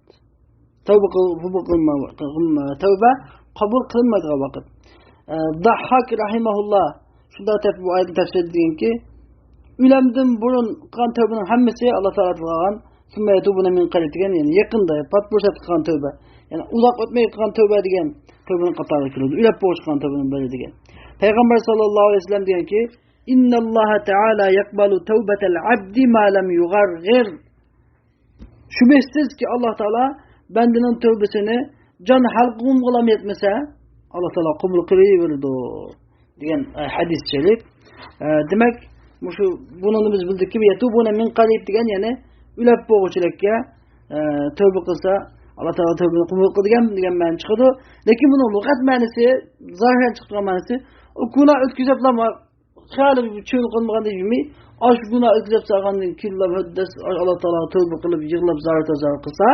تەۋبە قىل-، قوبۇل قىلىنما-، قىلىنما-، تەۋبە قوبۇل قىلىنمايدىغان ۋاقىت. ئە، داھاك رەھىمەھۇللا شۇنداق دەپ بۇ ئايەتنى تەپسىر دېگەنكى، ئۆلۈمدىن بۇرۇن قىلغان تەۋبىنىڭ ھەممىسى ئاللا تائالا قىلغان. ثُمَّ يَتُوبُونَ مِنْ قَرِيبٍ دېگەن، يەنى يېقىندا، پات پۇرسەتتە قىلغان تەۋبە. يەنى ئۇزاق ئۆتمەي قىلغان تەۋبە دېگەن تەۋبىنىڭ قاتارىغا كىرىدۇ. ئۆلۈپ بولغۇچە قىلغان تەۋبىنىڭ بىرى دېگەن. پەيغەمبەر ساللاللاھۇ ئەلەيھى ۋەسەللەم دېگەنكى، إِنَّ اللَّهَ تَعَالَى يَقْبَلُ تَوْبَةَ الْعَبْدِ مَا لَمْ يُغَرْغِرْ. شۈبھىسىزكى، ئاللا تائالا بەندىنىڭ تەۋبىسىنى جان ھالقۇمغىلا يەتمىسە، ئاللا تائالا قوبۇل قىلىۋېرىدۇ دېگەن، ئە، ھەدىس شەرىپ. ئە، دېمەك، مۇشۇ، بۇنىڭدىن بىز بىلدۇقكى، يەتۇبۇنە مىن قەرىب دېگەن، يەنى ئۆلۈپ بولغۇچىلىككە، ئە، تەۋبە قىلسا، ئاللا تائالا تەۋبىنى قوبۇل قىلىدىكەن دېگەن مەنە چىقىدۇ. لېكىن بۇنىڭ لۇغەت مەنىسى، زاھىرەن چىقىدىغان مەنىسى، ئۇ گۇناھ ئۆتكۈزۈپلا خىيالى چۆل قىلمىغاندەك يۈرمەي، ئاشۇ گۇناھ ئۆتكۈزۈپ سالغاندىن كېيىنلا مۇددەت ئاللا تائالاغا تەۋبە قىلىپ، يىغلاپ، زار-، تازار قىلسا،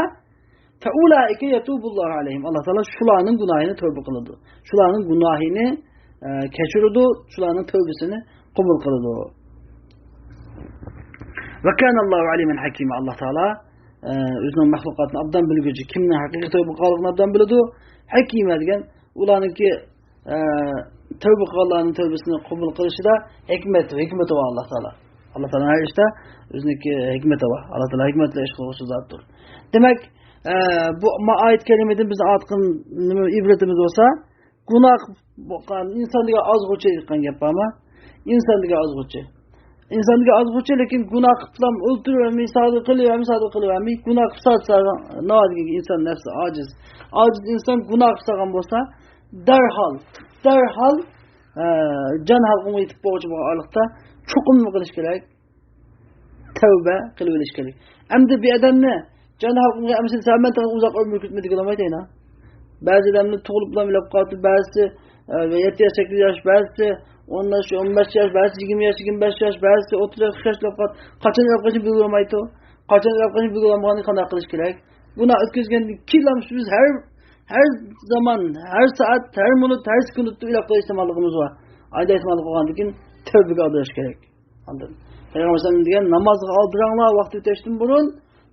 فەئۇلائىكە يەتۇبۇللاھۇ ئەلەيھىم. ئاللا تائالا شۇلارنىڭ گۇناھىنى تەۋبە قىلىدۇ. شۇلارنىڭ گۇناھىنى، ئە، كەچۈرىدۇ، شۇلارنىڭ تەۋبىسىنى قوبۇل قىلىدۇ. ۋە كانەللاھۇ ئەلىمەن ھەكىمە. ئاللا تائالا، ئە، ئۆزىنىڭ مەخلۇقاتىنى ئوبدان بىلگۈچى، كىمنىڭ ھەقىقىي تەۋبە قىلغانلىقىنى ئوبدان بىلىدۇ. ھەكىمە دېگەن ئۇلارنىڭكى ئە، تەۋبە قىلغانلارنىڭ تەۋبىسىنى قوبۇل قىلىشىدا ھېكمەت، ھېكمىتى بار ئاللا تائالا. ئاللا تائالا ھەر ئىشتا ئۆزىنىڭكى ھېكمىتى بار. ئاللا تائالا ھېكمەت بىلەن ئىش قىلغۇچى زاتتۇر. دېمەك، ئە، بۇ ما-، ئايەت كەرىمىدىن بىزنىڭ ئالغان نېمە ئىبرىتىمىز بولسا، گۇناھ بولغان ئىنسان دېگەن ئازغۇچى دېگەن گەپ بارمۇ؟ ئىنسان دېگەن ئازغۇچى. ئىنسان دېگەن ئازغۇچى، لېكىن گۇناھ قىلىپلا ئولتۇرۇۋەرمەي، سادىر قىلىۋەرمەي، سادىر قىلىۋەرمەي، گۇناھ قىلسا، ناۋا دېگەن ئىنسان نەپسى ئاجىز. ئاجىز ئىنسان گۇناھ قىلساغان بولسا، دەرھال، دەرھال، ئە، جان ھالقۇمغا يېتىپ بولغۇچە بولغان ئارىلىقتا چوقۇم نېمە قىلىش كېرەك؟ تەۋبە قىلىۋېلىش كېرەك. ئەمدى بىر ئادەمنى جان ھالقۇمغا ئەمسە دېسە، مەن تېخى ئۇزاق ئۆمۈر كۈتمە دېگىلى بولمايدۇ يەنە. بەزى ئادەملەر تۇغۇلۇپلا ئۆلۈپ قالىدۇ، بەزىسى ئە، يەتتە ياش، سەككىز ياش، بەزىسى ئون ياش، ئون بەش ياش، بەزىسى يىگىرمە ياش، يىگىرمە بەش ياش، بەزىسى ئوتتۇز ياش، قىرىق ياش بولۇپ قالغان. قاچان ئۆلۈپ قېلىشىنى بىلگىلى بولمايدۇ. قاچان ئۆلۈپ قېلىشىنى بىلگىلى بولمىغاندىكىن قانداق قىلىش كېرەك؟ گۇناھ ئۆتكۈزگەندىن كېيىنلا بىز ھەر، ھەر زامان، ھەر سائەت، ھەر مىنۇت، ھەر سېكۇنتتا ئۆلۈپ قېلىش ئېھتىماللىقىمىز بار. ئانداق ئېھتىماللىق بولغاندىن كېيىن تەۋبىگە ئالدىراش كېرەك. ئاندىن پەيغەمبەر ئەلەيھىسسالام دېگەن، نامازغا ئالدىراڭلار ۋاقتى ئۆتەشتىن بۇرۇن،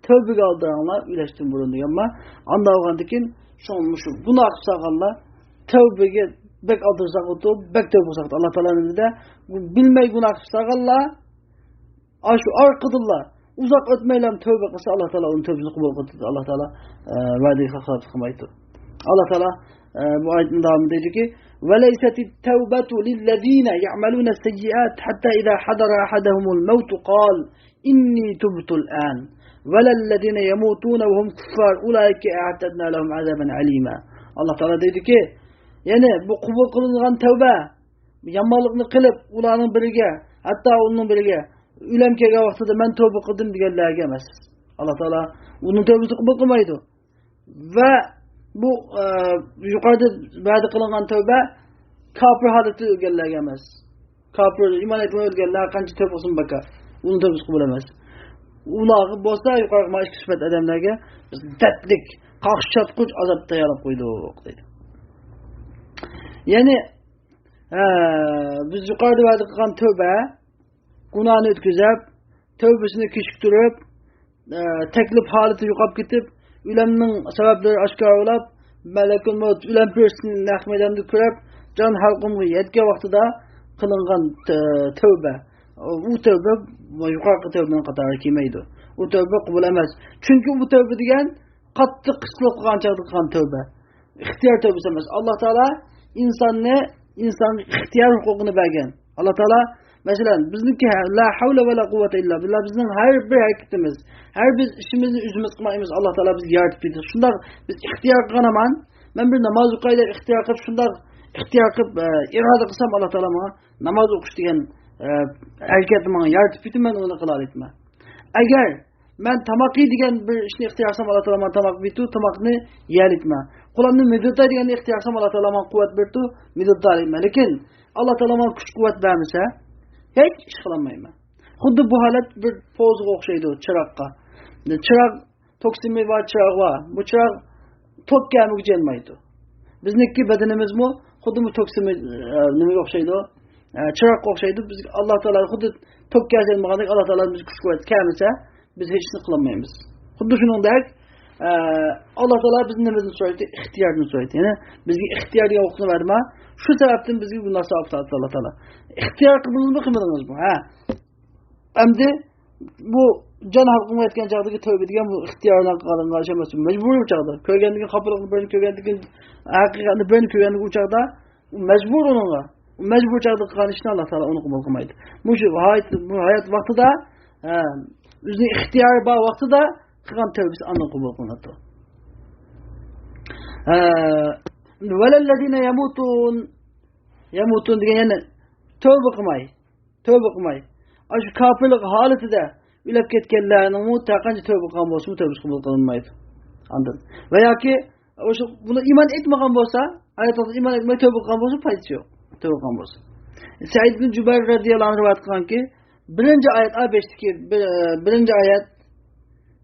تەۋبىگە ئالدىراڭلار ئۆلەشتىن بۇرۇن دېگەن بار. ئانداق بولغاندىن كېيىن شۇ، مۇشۇ گۇناھ قىلىپ سالغانلار تەۋبىگە بەك ئالدىرىساق ئولتۇرۇپ، بەك تەۋبە قىلساق، ئاللا تائالا نېمىدە، بىلمەي گۇناھ قىلىپ سالغانلار، ئاشۇ ئارقىدىنلا ئۇزاق ئۆتمەيلا تەۋبە قىلسا، ئاللا تائالا ئۇنىڭ تەۋبىسىنى قوبۇل قىلىدۇ. ئاللا تائالا، ئە، ۋەدىگە خىلاپلىق قىلمايدۇ. ئاللا تائالا، ئە، بۇ ئايەتنىڭ داۋامىدا دەيدۇكى، وليست التوبة للذين يعملون السيئات حتى إذا حضر أحدهم الموت قال إني تبت الآن ولا الذين يموتون وهم كفار أولئك أعتدنا لهم عذابا أليما. ئاللا تائالا دەيدۇكى، يەنى بۇ قوبۇل قىلىنغان تەۋبە، يامانلىقنى قىلىپ، ئۇلارنىڭ بىرىگە، ھەتتا ئۇنىڭ بىرىگە، ئۆلۈم كەلگەن ۋاقتىدا مەن تەۋبە قىلدىم دېگەنلەرگە ئەمەس. ئاللا تائالا ئۇنىڭ تەۋبىسىنى قوبۇل قىلمايدۇ. ۋە بۇ، ئە، يۇقىرىدا ۋەدە قىلىنغان تەۋبە كاپىر ھالەتتە ئۆلگەنلەرگە ئەمەس. كاپىر، ئىمان ئېيتماي ئۆلگەنلەر قانچە تەۋبە قىلسىمۇ بىكار. ئۇنىڭ تەۋبىسى قوبۇل ئەمەس. ئۇلارغا بولسا يۇقىرىقى مانا ئىككى سۈپەت ئادەملەرگە بىز دەردلىك، قاقشاتقۇچ ئازاب تەييارلاپ قويدۇق، دەيدۇ. يەنى، ھە، بىز يۇقىرىدا ۋەدە قىلغان تەۋبە، گۇناھنى ئۆتكۈزۈپ، تەۋبىسىنى كېچىكتۈرۈپ، ئە، تەكلىپ ھالىتى يوقاپ كېتىپ، ئۆلۈمنىڭ سەۋەبلىرى ئاشكارىلاپ، مەلەكۇل مەۋت ئۆلۈم پەرىشتىسىنى نەق مەيداندا كۆرۈپ، جان ھەلقۇمغا يەتكەن ۋاقتىدا قىلىنغان تە-، تەۋبە. ئۇ تەۋبە يۇقىرىقى تەۋبىنىڭ قاتارىغا كىرمەيدۇ. ئۇ تەۋبە قوبۇل ئەمەس. چۈنكى ئۇ تەۋبە دېگەن قاتتىق قىستىلىپ قالغان چاغدا قىلغان تەۋبە. ئىختىيار تەۋبىسى ئەمەس. ئاللا تائالا ئىنساننى، ئىنسانغا ئىختىيار ھوقۇقىنى بەرگەن. ئاللا تائالا، مەسىلەن، بىزنىڭكى لا ھەۋلە ۋە لا قۇۋۋەتە ئىللا بىللا، بىزنىڭ ھەر بىر ھەرىكىتىمىز، ھەر بىز ئىشىمىزنى ئۆزىمىز قىلمايمىز. ئاللا تائالا بىزگە يارىتىپ بېرىدۇ. شۇنداق بىز ئىختىيار قىلغان ھامان، مەن بىر ناماز ئوقۇي دەپ ئىختىيار قىلىپ، شۇنداق ئىختىيار قىلىپ، ئە، ئىرادە قىلسام، ئاللا تائالا ماڭا ناماز ئوقۇش دېگەن، ئە، ھەرىكەتنى ماڭا يارىتىپ بېرىدۇ، مەن ئۇنى قىلالايمەن. ئەگەر مەن تاماق يەي دېگەن بىر ئىشنى ئىختىيار قىلسام، ئاللا تائالا ماڭا تاماق بېرىدۇ، تاماقنى يېيەلەيمەن. قولۇمنى مىدىرلاي دېگەننى ئىختىيار قىلسام، ئاللا تائالا ماڭا قۇۋۋەت بېرىدۇ، مىدىرلايمەن. لېكىن ئاللا تائالا ماڭا كۈچ-قۇۋۋەت بەرمىسە، ھېچ ئىش قىلالمايمەن. خۇددى بۇ ھالەت بىر پوزىغا ئوخشايدۇ، چىراغقا. چىراغ، توك سىمى بار چىراغ بار. بۇ چىراغ توك كەلمىگۈچە يانمايدۇ. بىزنىڭكى بەدىنىمىزمۇ خۇددى بۇ توك سىمى، ئە، نېمىگە ئوخشايدۇ؟ ئە، چىراغقا ئوخشايدۇ. بىز ئاللا تائالا خۇددى توك كەلسە يانمىغاندەك، ئاللا تائالا بىزگە كۈچ-قۇۋۋەت كەلمىسە، بىز ھېچ ئىشنى قىلالمايمىز. خۇددى شۇنىڭدەك، ئە، ئاللا تائالا بىزدىن نېمىدىن سورايدۇ؟ ئىختىياردىن سورايدۇ. يەنى بىزگە ئىختىيار دېگەن ھوقۇقنى بەردىما؟ شۇ سەۋەبتىن بىزگە بۇ ناسىۋاب تارتتى ئاللا تائالا. ئىختىيار قىلدىڭىزمۇ، قىلمىدىڭىزمۇ؟ ھە. ئەمدى بۇ جان ھالقۇمغا يەتكەن چاغدىكى تەۋبە دېگەن بۇ ئىختىيارنىڭ قىلغانلىقىنىڭ ئىشى ئەمەس، مەجبۇرىي ئۇ چاغدا. كۆرگەندىن كېيىن، خاپىلىقنى بىرنى كۆرگەندىن كېيىن، ھەقىقەتنى بىرنى كۆرگەندىن كېيىن ئۇ چاغدا ئۇ مەجبۇر ئۇنىڭغا. ئۇ مەجبۇر چاغدا قىلغان ئىشنى ئاللا تائالا ئۇنى قوبۇل قىلمايدۇ. مۇشۇ ھايات، بۇ ھايات ۋاقتىدا، ھە، ئۆزىنىڭ ئىختىيارى بار ۋاقتىدا قىلغان تەۋبىسى ئاندىن قوبۇل قىلىنىدۇ. ھە، ۋەلەللەزىنە يەمۇتۇن، يەمۇتۇن دېگەن يەنە تەۋبە قىلماي. تەۋبە قىلماي، ئاشۇ كاپىرلىق ھالىتىدە ئۆلۈپ كەتكەنلەرنىڭمۇ تەقەنچە تەۋبە قىلغان بولسىمۇ، تەۋبىسى قوبۇل قىلىنمايدۇ. ئاندىن ۋە ياكى ئاشۇ بۇنى ئىمان ئېيتمىغان بولسا، ھاياتلىقتا ئىمان ئېيتماي تەۋبە قىلغان بولسا، پايدىسى يوق. تەۋبە قىلغان بولسا. سەئىد ئىبن جۇبەير رەزىياللاھۇ ئەنھۇ رىۋايەت قىلغانكى، بىرىنچى ئايەت، ئا بەشتىكى بىر، بىرىنچى ئايەت،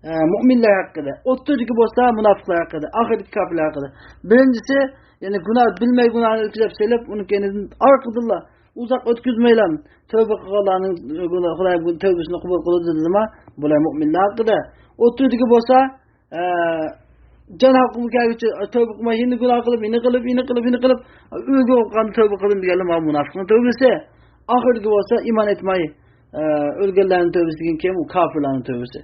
ئە، مۇئمىنلەر ھەققىدە، ئوتتۇرىدىكى بولسا مۇناپىقلار ھەققىدە، ئاخىرىدىكى كاپىرلار ھەققىِدە. بىرىنچىسى، يەنى گۇناھ، بىلمەي گۇناھنى ئۆتكۈزۈپ سېلىپ، ئۇنىڭ كەينىدىن ئارقىدىنلا ئۇزاق ئۆتكۈزمەيلا تەۋبە قىلغانلارنىڭ گۇناھ، خۇداي بۇ تەۋبىسىنى قوبۇل قىلىدۇ دېدىما، بۇلار مۇئمىنلار ھەققىدە. ئوتتۇرىدىكى بولسا، ئە، جان ھالقۇمغا كەلگۈچە تەۋبە قىلماي، يەنە گۇناھ قىلىپ، يەنە قىلىپ، يەنە قىلىپ، يەنە قىلىپ، ئۆلگەن ۋاقتىدا تەۋبە قىلدىم دېگەنلەر مانا مۇناپىقنىڭ تەۋبىسى. ئاخىرىدىكى بولسا ئىمان ئېيتماي، ئە، ئۆلگەنلەرنىڭ تەۋبىسى دېگەن كىم؟ ئۇ كاپىرلارنىڭ تەۋبىسى.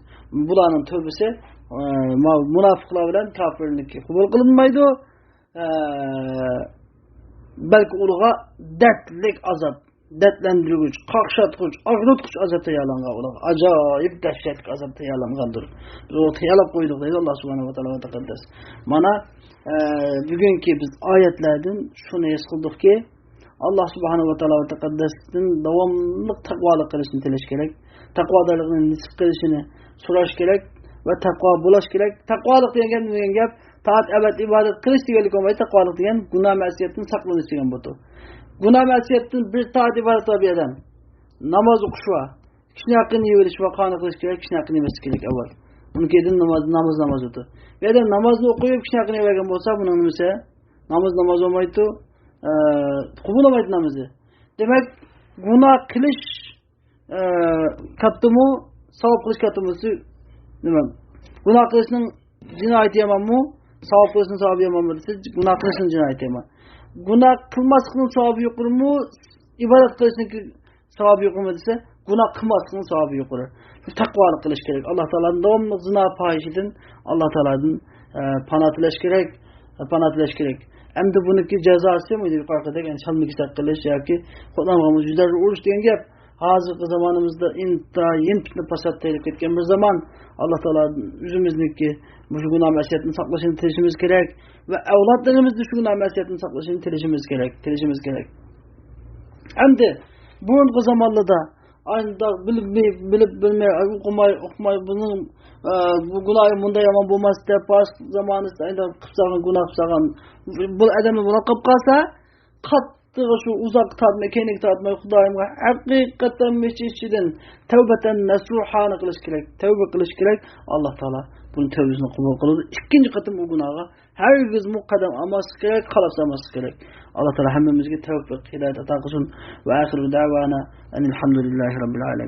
بۇلارنىڭ تەۋبىسى، ئە، ما-، مۇناپىقلار بىلەن كاپىرنىڭكى قوبۇل قىلىنمايدۇ. ئە، بەلكى ئۇلارغا دەردلىك ئازاب، دەردلەندۈرگۈچ، قاقشاتقۇچ، ئاغرىتقۇچ ئازاب تەييارلانغان ئۇلارغا. ئاجايىپ دەھشەتلىك ئازاب تەييارلانغاندۇر. بىز ئۇنى تەييارلاپ قويدۇق دەيدۇ ئاللا سۇبھانەھۇ ۋە تائالا ۋە تەقەددەس. مانا، ئە، بۈگۈنكى بىز ئايەتلەردىن شۇنى ھېس قىلدۇقكى، ئاللا سۇبھانەھۇ ۋە تائالا ۋە تەقەددەستىن داۋاملىق تەقۋالىق قىلىشنى تىلەش كېرەك. تەقۋادارلىقنى نېسىپ قىلىشىنى سوراش كېرەك ۋە تەقۋا بولاش كېرەك. تەقۋالىق دېگەن گەپ، دېگەن گەپ سائەت ئەبەد ئىبادەت قىلىش دېگەنلىك بولمايدۇ، تەقۋالىق دېگەن گۇناھ مەسىيەتتىن ساقلىنىش دېگەن بولىدۇ. گۇناھ مەسىيەتتىن بىر سائەت ئىبادەت بار بىر ئادەم. ناماز ئوقۇش بار. كىشىنىڭ ھەققىنى يېۋېلىش بار، قانداق قىلىش كېرەك، كىشىنىڭ ھەققىنى يېمەسلىك كېرەك ئەۋۋەل. ئۇنىڭ كېيىن ناماز، ناماز، ناماز ئۆتىدۇ. بۇ يەردە نامازنى ئوقۇپ كىشىنىڭ ھەققىنى يېۋەرگەن بولسا، بۇنىڭ نېمىسى؟ ناماز ناماز بولمايدۇ، ئە، قوبۇل بولمايدۇ نامىزى. دېمەك، گۇناھ قىلىش، ئە، كاتتىمۇ، ساۋاب قىلىش كاتتىمۇ؟ نېمە؟ گۇناھ قىلىشنىڭ جىنايىتى يامانمۇ، ساۋاب قىلىشنىڭ ساۋابى يامانمۇ دېسە، گۇناھ قىلىشنىڭ جىنايىتى يامان. گۇناھ قىلماسلىقنىڭ ساۋابى يۇقىرىمۇ، ئىبادەت قىلىشنىڭ ساۋابى يۇقىرىمۇ دېسە، گۇناھ قىلماسلىقنىڭ ساۋابى يۇقىرى. تەقۋالىق قىلىش كېرەك. ئاللا تائالادىن داۋاملىق زىنا، پاھىشىدىن ئاللا تائالادىن، ئە، پانا تىلەش كېرەك. ئە، پانا تىلەش كېرەك. ئەمدى بۇنىڭكى جازاسى مۇشۇ يۇقىرىقىدەك، يەنى چالما كېسەك قىلىش ياكى قوللانغان يۈزلەرگە ئۇرۇش دېگەن گەپ. ھازىرقى زامانىمىزدا ئىنتايىن پىتنە پاسات تېيىلىپ كەتكەن بىر زامان. ئاللا تائالا ئۆزىمىزنىڭكى مۇشۇ گۇناھ مەسىيەتتىن ساقلىشىنى تىلىشىمىز كېرەك ۋە ئەۋلادلىرىمىزنى شۇ گۇناھ مەسىيەتتىن ساقلىشىنى تىلىشىمىز كېرەك، تىلىشىمىز كېرەك. ئەمدى بۇرۇنقى زامانلاردا ئانداق بىلىپ، بىلىپ بىلمەي، ئۇقماي، ئۇقماي، بۇنىڭ، ئە، بۇ گۇناھى مۇنداق يامان بولماس دەپ، پارس زامانىسىدا ئانداق قىلىپ سالغان، گۇناھ قىلىپ سالغان بۇ ئادەملەر بولاپ قاپ قالسا، قاتتىق شۇ ئۇزاققا تارتماي، كەينىگە تارتماي، خۇدايىمغا ھەقىقەتەن ئىچ ئىچىدىن تەۋبەتەن نەسۇھانى قىلىش كېرەك، تەۋبە قىلىش كېرەك. ئاللا تائالا بۇنى تەۋبىسىنى قوبۇل قىلىدۇ. ئىككىنچى قېتىم ئۇ گۇناھقا ھەرگىزمۇ قەدەم ئالماسلىق كېرەك، قاراپ سالماسلىق كېرەك. ئاللا تائالا ھەممىمىزگە تەۋپىق، ھىدايەت ئاتا قىلسۇن. ۋە ئاخىرۇ دەۋانا ئەنىل ھەمدۇلىللاھى رەببىل ئالەمىن.